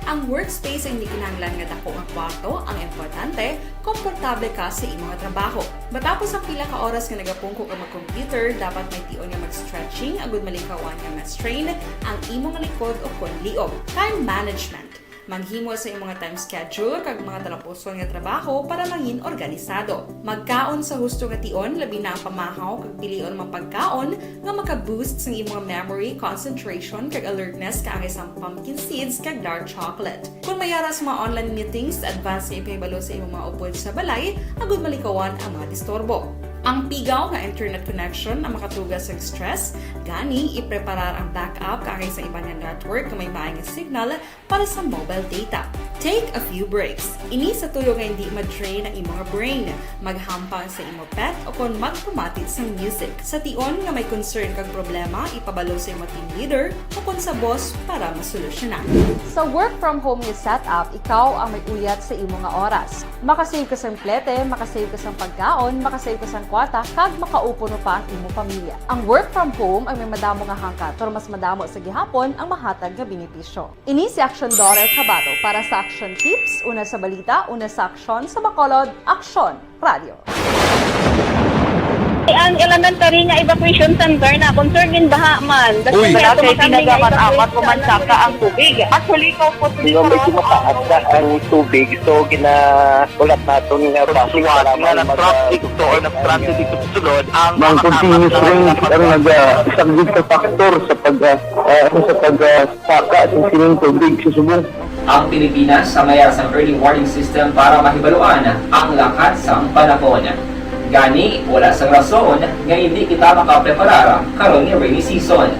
Ang workspace ay hindi kinahanglan nga dako nga kwarto, ang importante, komportable ka sa imong trabaho. Matapos ang pila ka oras nga nagapungko ka mag-computer, dapat may tion nga mag-stretching agud malikawan nga ma-strain ang imong likod o kon liog. Time management. Maghimo sa imong time schedule kag mga talapuson nga trabaho para mangin organisado. Magkaon sa husto nga tion, labi na ang pamahaw kag pilion mga pagkaon nga maka-boost sang imong memory, concentration, kag alertness kaangay sang pumpkin seeds kag dark chocolate. Kon may ara sa mga online meetings, advance nga ipahibalo sa imong mga upod sa balay agud malikawan ang mga disturbo. Ang pigaw nga internet connection ang makatuga sa stress, gani ipreparar ang backup kaangay sa iban nga network nga may maay nga signal para sa mobile data. Take a few breaks. Ini sa tuyo nga hindi ma-drain ang imo nga brain, maghampang sa imo pet, o kon magpamati sang music. Sa tion nga may concern kag problema, ipabalo sa imo team leader o kon sa boss para masolusyonan. Sa work from home nga setup, ikaw ang may uyat sa imo nga oras. Makasave ka sang plete, makasave ka sang pagkaon, makasave ka sang kwarta, kag makaupod pa ang imo pamilya. Ang work from home ang may madamo nga hangkat, pero mas madamo sa gihapon ang mahatag nga benepisyo. Ini si Aksyon Dorer Cabato para sa Aksyon Tips, una sa balita, una sa aksyon, sa Bacolod, Aksyon Radio. Ang elementary nga evacuation center na concern gin baha man. Uy. Wala to kami nga evacuation center. Actually, ko po Medyo mataas na ang tubig, so ginaulat naton nga bus nga nag-traffic to or nag-transit dito sa sulod ang mga continuous rains ang nag-, ah, isang big factor sa pag, ah, ah, sa pag, ah, saka sa sining tubig sa subong. Ang Pilipinas sa mayar sang early warning system para mahibaluan ang lakat sang panahon. Gani, wala sang rason nga hindi kita makapreparar karon nga rainy season.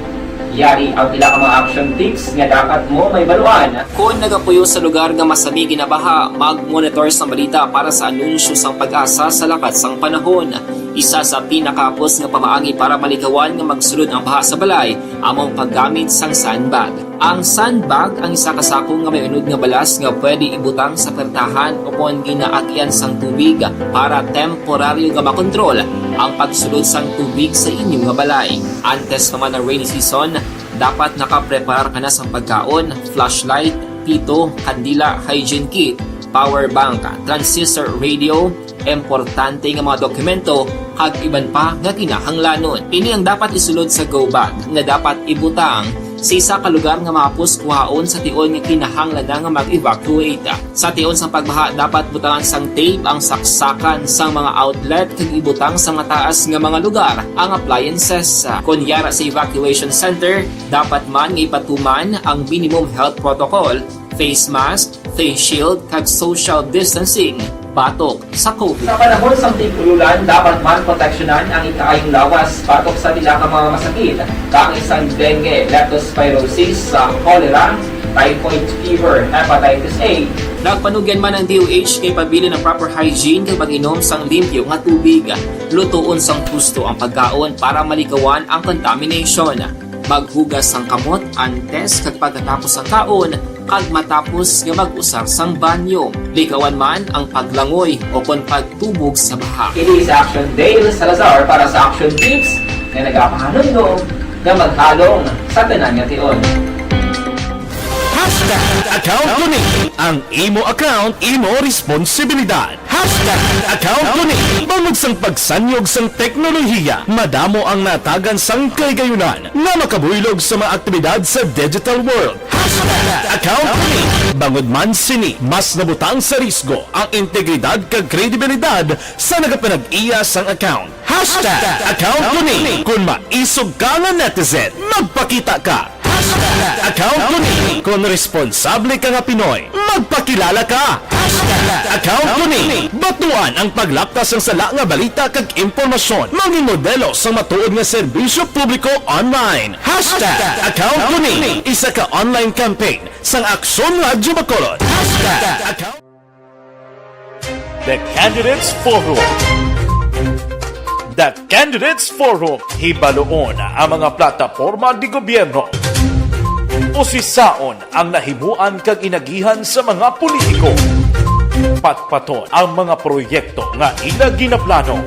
Yari ang pila ka mga action tips nga dapat mo mahibaluan. Kon nagapuyo sa lugar nga masami ginabaha, mag-monitor sang balita para sa anunsyo sang PAGASA sa lakat sang panahon. Isa sa pinakahapos nga pamaagi para malikawan nga magsulod ang baha sa balay amo ang paggamit sang sandbag. Ang sandbag ang isa ka sako nga may unod nga balas nga pwede ibutang sa pertahan o kon ginaagian sang tubig para temporaryo nga makontrol ang pagsulod sang tubig sa inyo nga balay. Antes pa man ang rainy season, dapat nakapreparar ka na sang pagkaon, flashlight, pito, kandila, hygiene kit, power bank, transistor radio, importante nga mga dokumento, kag iban pa nga kinahanglanon. Ini ang dapat isulod sa go bag nga dapat ibutang sa isa ka lugar nga mahapos kuhaon sa tion nga kinahanglan na nga mag-evacuate. Sa tion sang pagbaha, dapat butangan sang tape ang saksakan sang mga outlet kag ibutang sa mataas nga mga lugar ang appliances. Kon yara sa evacuation center, dapat man nga ipatuman ang minimum health protocol, face mask, face shield, kag social distancing batok sa COVID. Sa panahon sang tig-ululan, dapat man proteksyonan ang ikaayong lawas batok sa pila ka mga masakit, kaangay sang dengue, leptospirosis, sa cholera, typhoid fever, hepatitis A. Nagpanugyan man ang D O H nga ipabilin ang proper hygiene kag pag-inom sang limpyo nga tubig. Lutoon sang husto ang pagkaon para malikawan ang contamination. Maghugas sang kamot antes kag pagkatapos sang kaon, kag matapos nga mag-usar sang banyo. Likawan man ang paglangoy o kon pagtubog sa baha. Ini si Action Dale Salazar para sa Action Tips nga nagapahanumdom nga maghalong sa tanan nga tion. Hashtag account ko ni. Ang imo account, imo responsibilidad. Hashtag account ko ni. Bangod sang pagsanyog sang teknolohiya, madamo ang natagan sang kahigayunan nga makabuylog sa mga aktibidad sa digital world. Hashtag account ko ni. Bangod man sini, mas nabutang sa risgo ang integridad kag kredibilidad sa nagapanag-iya sang account. Hashtag account ko ni. Kung maisog ka nga netizen, magpakita ka. Hashtag account ko ni. Kung responsable ka nga Pinoy, magpakilala ka. Hashtag account ko ni. Batuan ang paglapta sang sala nga balita kag impormasyon. Mangin modelo sang matuod nga serbisyo publiko online. Hashtag account ko ni. Isa ka online campaign sang Aksyon Radyo Bacolod. Hashtag account The Candidates Forum. The Candidates Forum, hibaluon ang mga plataporma di gobyerno. Usisaon ang nahimuan kag inagihan sa mga politiko. Patpaton ang mga proyekto nga ila ginaplano.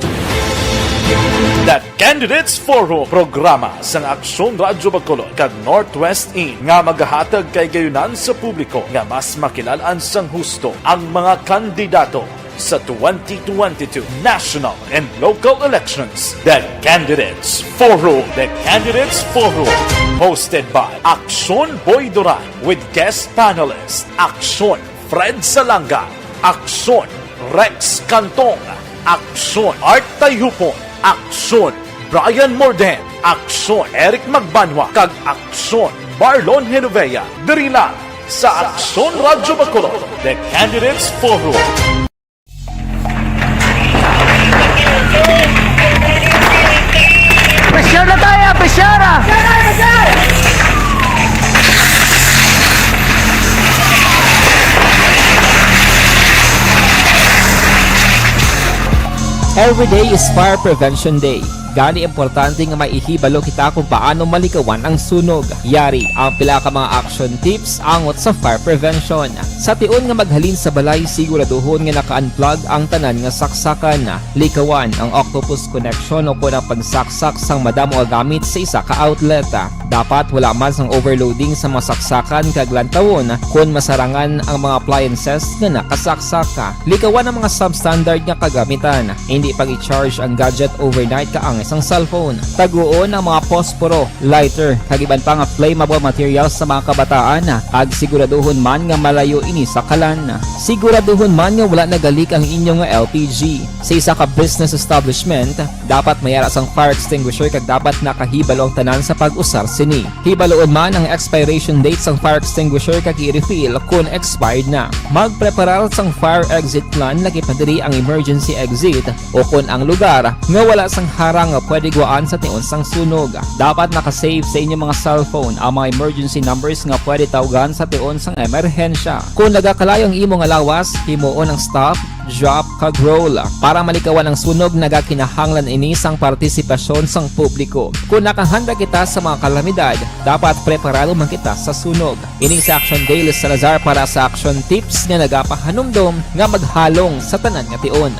The Candidates Forum, programa sang Aksyon Radyo Bacolod kag Northwest In nga magahatag kahigayunan sa publiko nga mas makilal-an sang husto ang mga kandidato sa twenty twenty-two national and local elections. The Candidates Forum. The Candidates Forum, hosted by Aksyon Boy Duran with guest panelist Aksyon Fred Salanga, Aksyon Rex Cantong, Aksyon Art Tayupon, Aksyon Brian Morden, Aksyon Eric Magbanwa, kag Aksyon Marlon Genovea, diri lang sa Aksyon Radyo Bacolod, The Candidates Forum. Every day is Fire Prevention Day. Gani, importante nga may ihibalo kita kung paano malikawan ang sunog. Yari ang pila ka mga action tips angot sa fire prevention. Sa tion nga maghalin sa balay, siguraduhon nga naka-unplug ang tanan nga saksakan. Likawan ang octopus connection o kon ang pagsaksak sang madamo nga gamit sa isa ka outlet. Dapat wala man sang overloading sa mga saksakan kag lantawon kon masarangan ang mga appliances nga nakasaksak. Likawan ang mga substandard nga kagamitan. Hindi pag-i-charge ang gadget overnight kaangay sang cellphone. Taguon ang mga posporo, lighter, kag iban pa nga flammable materials sa mga kabataan, kag siguraduhon man nga malayo ini sa kalan. Siguraduhon man nga wala nagalik ang inyo nga L P G. Sa isa ka business establishment, dapat may ara sang fire extinguisher kag dapat nakahibalo ang tanan sa pag-usar sini. Hibaloon man ang expiration date sang fire extinguisher kag i-refill kon expired na. Magpreparar sang fire exit plan, lakip na diri ang emergency exit, o kon ang lugar nga wala sang harang nga pwede guwaan sa tion sang sunog. Dapat naka-save sa inyong mga cellphone ang mga emergency numbers nga pwede tawgan sa tion sang emerhensya. Kon nagakalayo ang imo nga lawas, himuon ang stop, drop, kag roll. Para malikawan ang sunog, nagakinahanglan ini sang partisipasyon sang publiko. Kon nakahanda kita sa mga kalamidad, dapat preparado man kita sa sunog. Ini si Action Dale Salazar para sa Action Tips nga nagapahanumdom nga maghalong sa tanan nga tion.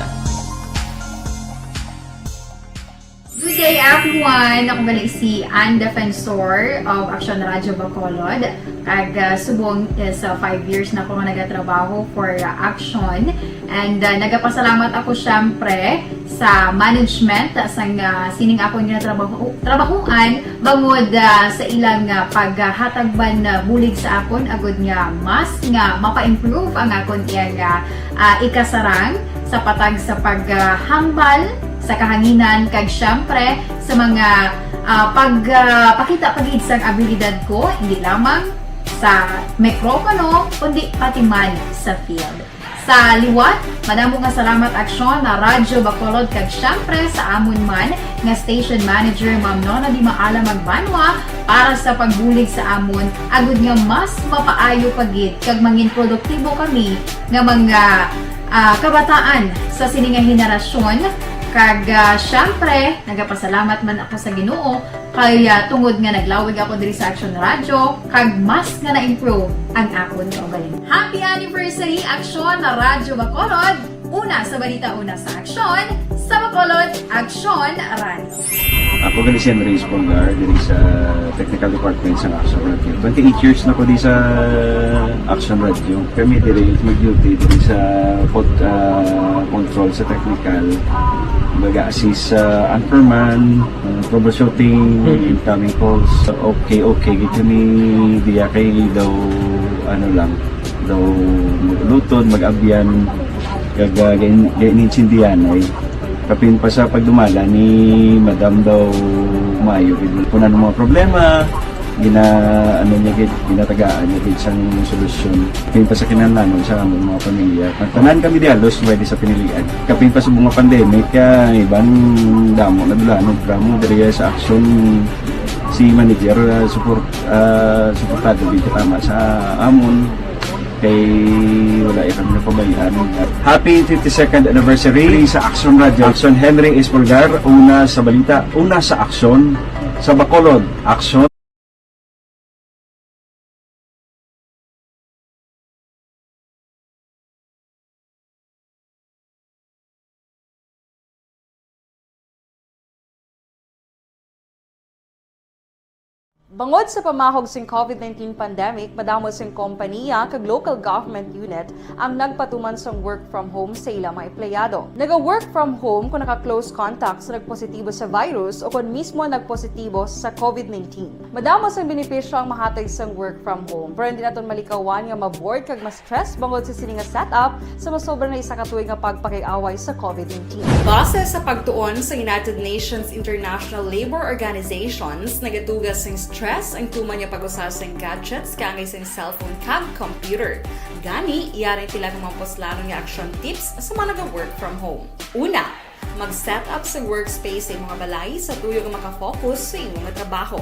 Good day, everyone! Ako gali si Ann Defensor of Action Radyo Bacolod. Kag, ah, subong is, ah, five years na ako nga nagatrabaho for, ah, Action. And, ah, nagapasalamat ako, syempre, sa management, ah, sang, ah, sining akon nga trabaho, trabahoan, bangod, ah, sa ilang, ah, paghatag man, ah, bulig sa akon, agud nga mas nga mapa-improve ang akon iyang, ah, ah, ikasarang sa patag sa paghambal sa kahanginan, kag siyempre sa mga, ah, pag, ah, pakita pa gid sang abilidad ko, hindi lamang sa mikropono, kundi pati man sa field. Sa liwat, madamo nga salamat, Aksyon, na Radyo Bacolod, kag siyempre sa amon man nga station manager, Ma'am Nona Di Maala Magbanwa, para sa pagbulig sa amon, agud nga mas mapaayo pa gid kag mangin produktibo kami nga mga, ah, kabataan sa sini nga henerasyon. Kag, ah, siyempre, nagapasalamat man ako sa Ginoo kay, ah, tungod nga naglawig ako diri sa Action Radio, kag mas nga na-improve ang akon kaugalingon. Happy anniversary, Action Radyo Bacolod! Una sa balita, una sa aksyon, sa Bacolod, Action Radio. Ako gali si Henry Espolgar, diri sa technical department sa Action Radio. Twenty-eight years na ko di sa Action Radio. Kami diri mag-duty diri sa pod-, ah, control sa technical. Mag-assist sa anchorman, ah, troubleshooting, incoming calls. Okay, okay. Gid kami diya kay daw, ano lang, daw mag-ulutod, mag-abyan, kag, ah, gain-, gain-, inintindihan ay kapin pa sa pagdumala ni Madam daw maayo gid. Kung ano mga problema, gina-, ano niya gid, ginatagaan niya gid sang solusyon. Kapin pa sa kinahanglanon sa among mga pamilya. Tanan kami di halos pwede sa pinilian. Kapin pa sa mga pandemic, kaya iban damo na dula, no, drama diri sa aksyon si manager, ah, support, ah, suportado gid tama sa amon. Kay wala ya kami napabayaan. Happy fifty-second anniversary sa Action Radio. Action Henry Espolgar, una sa balita, una sa aksyon, sa Bacolod. Aksyon. Bangod sa pamahog sing COVID nineteen pandemic, madamo sing kompaniya kag local government unit ang nagpatuman sang work from home sa ila mga empleyado. Naga-work from home kung naka-close contact sa nagpositibo sa virus o kon mismo nagpositibo sa COVID nineteen. Madamo sang benepisyo ang mahatag sang work from home, pero hindi naton malikawan nga ma-bored kag ma-stress bangod sa sini nga setup sa masobra na isa ka tuig nga pagpakig-away sa COVID nineteen. Base sa pagtuon sa United Nations International Labour Organizations, nagatuga sing stress ang tuman nga pag-usa sing gadgets kaangay sing cellphone kag computer. Gani, yari ang pila ka mga puslanon nga action tips sa mga naga-work from home. Una, mag-set up sa workspace sa imong balay sa tuyo nga makafocus sa imo nga trabaho.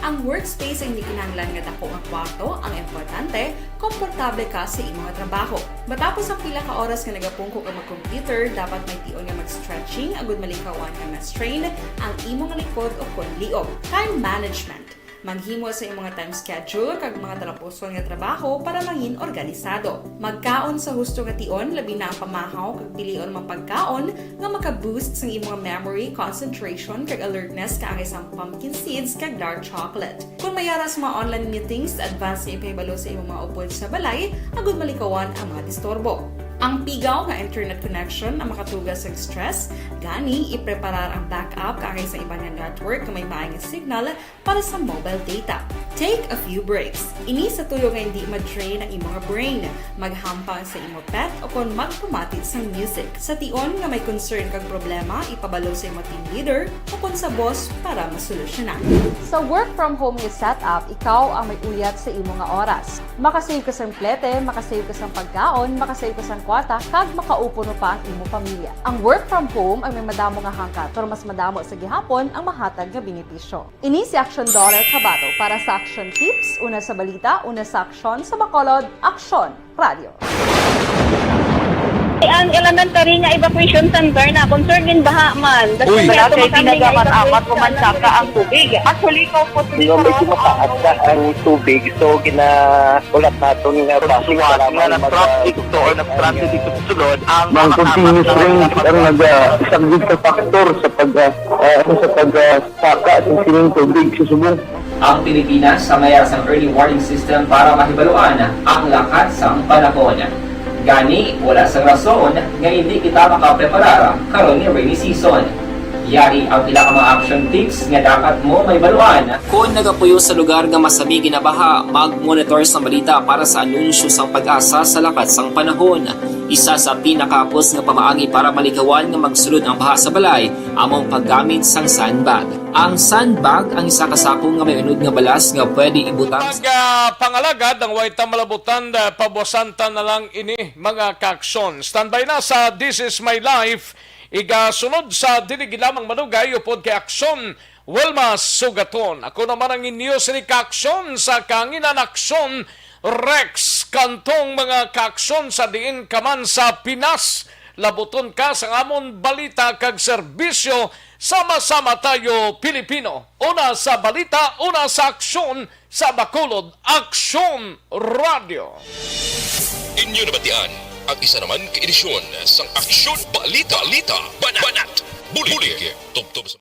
Ang workspace ay hindi kinahanglan nga dako nga kwarto, ang importante, komportable ka sa imong trabaho. Matapos ang pila ka oras nga nagapungko ka mag-computer, dapat may tion nga mag-stretching agud malikawan nga ma-strain ang imong likod o kon liog. Time management. Maghimo sa imong time schedule kag mga talapuson nga trabaho para mangin organisado. Magkaon sa husto nga tion, labi na ang pamahaw kag pilion mga pagkaon nga maka-boost sang imong memory, concentration, kag alertness kaangay sang pumpkin seeds kag dark chocolate. Kon may ara sa mga online meetings, advance nga ipahibalo sa imong mga upod sa balay agud malikawan ang mga disturbo. Ang pigaw nga internet connection ang makatuga sa stress, gani ipreparar ang backup kaangay sa iban nga network nga may maayong signal para sa mobile data. Take a few breaks. Ini sa tuyo nga hindi ma-drain ang imong brain. Maghampang sa imong pet o kon magpamati sang music. Sa tion nga may concern kag problema, ipabalo sa imong team leader o kon sa boss para masolusyonan. Sa work from home nga setup, ikaw ang may uyat sa imo nga oras. Makasave ka sang plete, makasave ka sang pagkaon, makasave ka sang kwarta, kag makaupo pa ang imo pamilya. Ang work from home ay may madamo nga hangkat, pero mas madamo sa gihapon ang mahatag nga benepisyo. Ini si Aksyon Daughter Kabato para sa Aksyon Tips, una sa balita, una sa aksyon, sa Bacolod, Aksyon Radio. Ang elementary nga evacuation center na concerned din baha man. Uy. Wala kay tinaga man amat o mansaka ang tubig. Actually, ikaw po, Di ba, medyo mataas na ang tubig, so ginaulat naton nga base sa lamang nga nag-transit to or nag-transit dito sa sulod ang mga continuous rain ang nagasaglit sa factor sa pag, ah, ah, sa pag, ah, saka sa sining tubig sa subong. Ang Pilipinas sa mayar sang early warning system para mahibaluan ang lakat sang panahon. Gani, wala sang rason nga hindi kita makapreparar karon nga rainy season. Yari ang pila ka mga action tips nga dapat mo mahibaluan. Kon nagapuyo sa lugar nga masami ginabaha, mag-monitor sang balita para sa anunsyo sang PAGASA sa lakat sang panahon. Isa sa pinakahapos nga pamaagi para malikawan nga magsulod ang baha sa balay amo ang paggamit sang sandbag. Ang sandbag ang isa ka sako nga may unod nga balas nga pwede ibutang sa Pag, ah, pangalagad ang way ta malabutan, ah, pabuasan ta na lang ini, mga kaaksyon. Standby na sa This Is My Life. Igasunod sa Dili Gid Lamang Madugay upod kay Aksyon, Wilma Sugaton. Ako naman ang inyo sini kaaksyon sa kahanginan, Aksyon Rex Cantong, mga kaaksyon sa diin ka man sa Pinas. Labuton ka sang amon balita kag serbisyo. Sama-sama tayo, Pilipino. Una sa balita, una sa aksyon, sa Bacolod Aksyon Radio. Inyo nabatian ang isa naman ka edisyon sang Aksyon Balita, Balita, Banat, Banat, Bulig, Bulig, Tubtob sa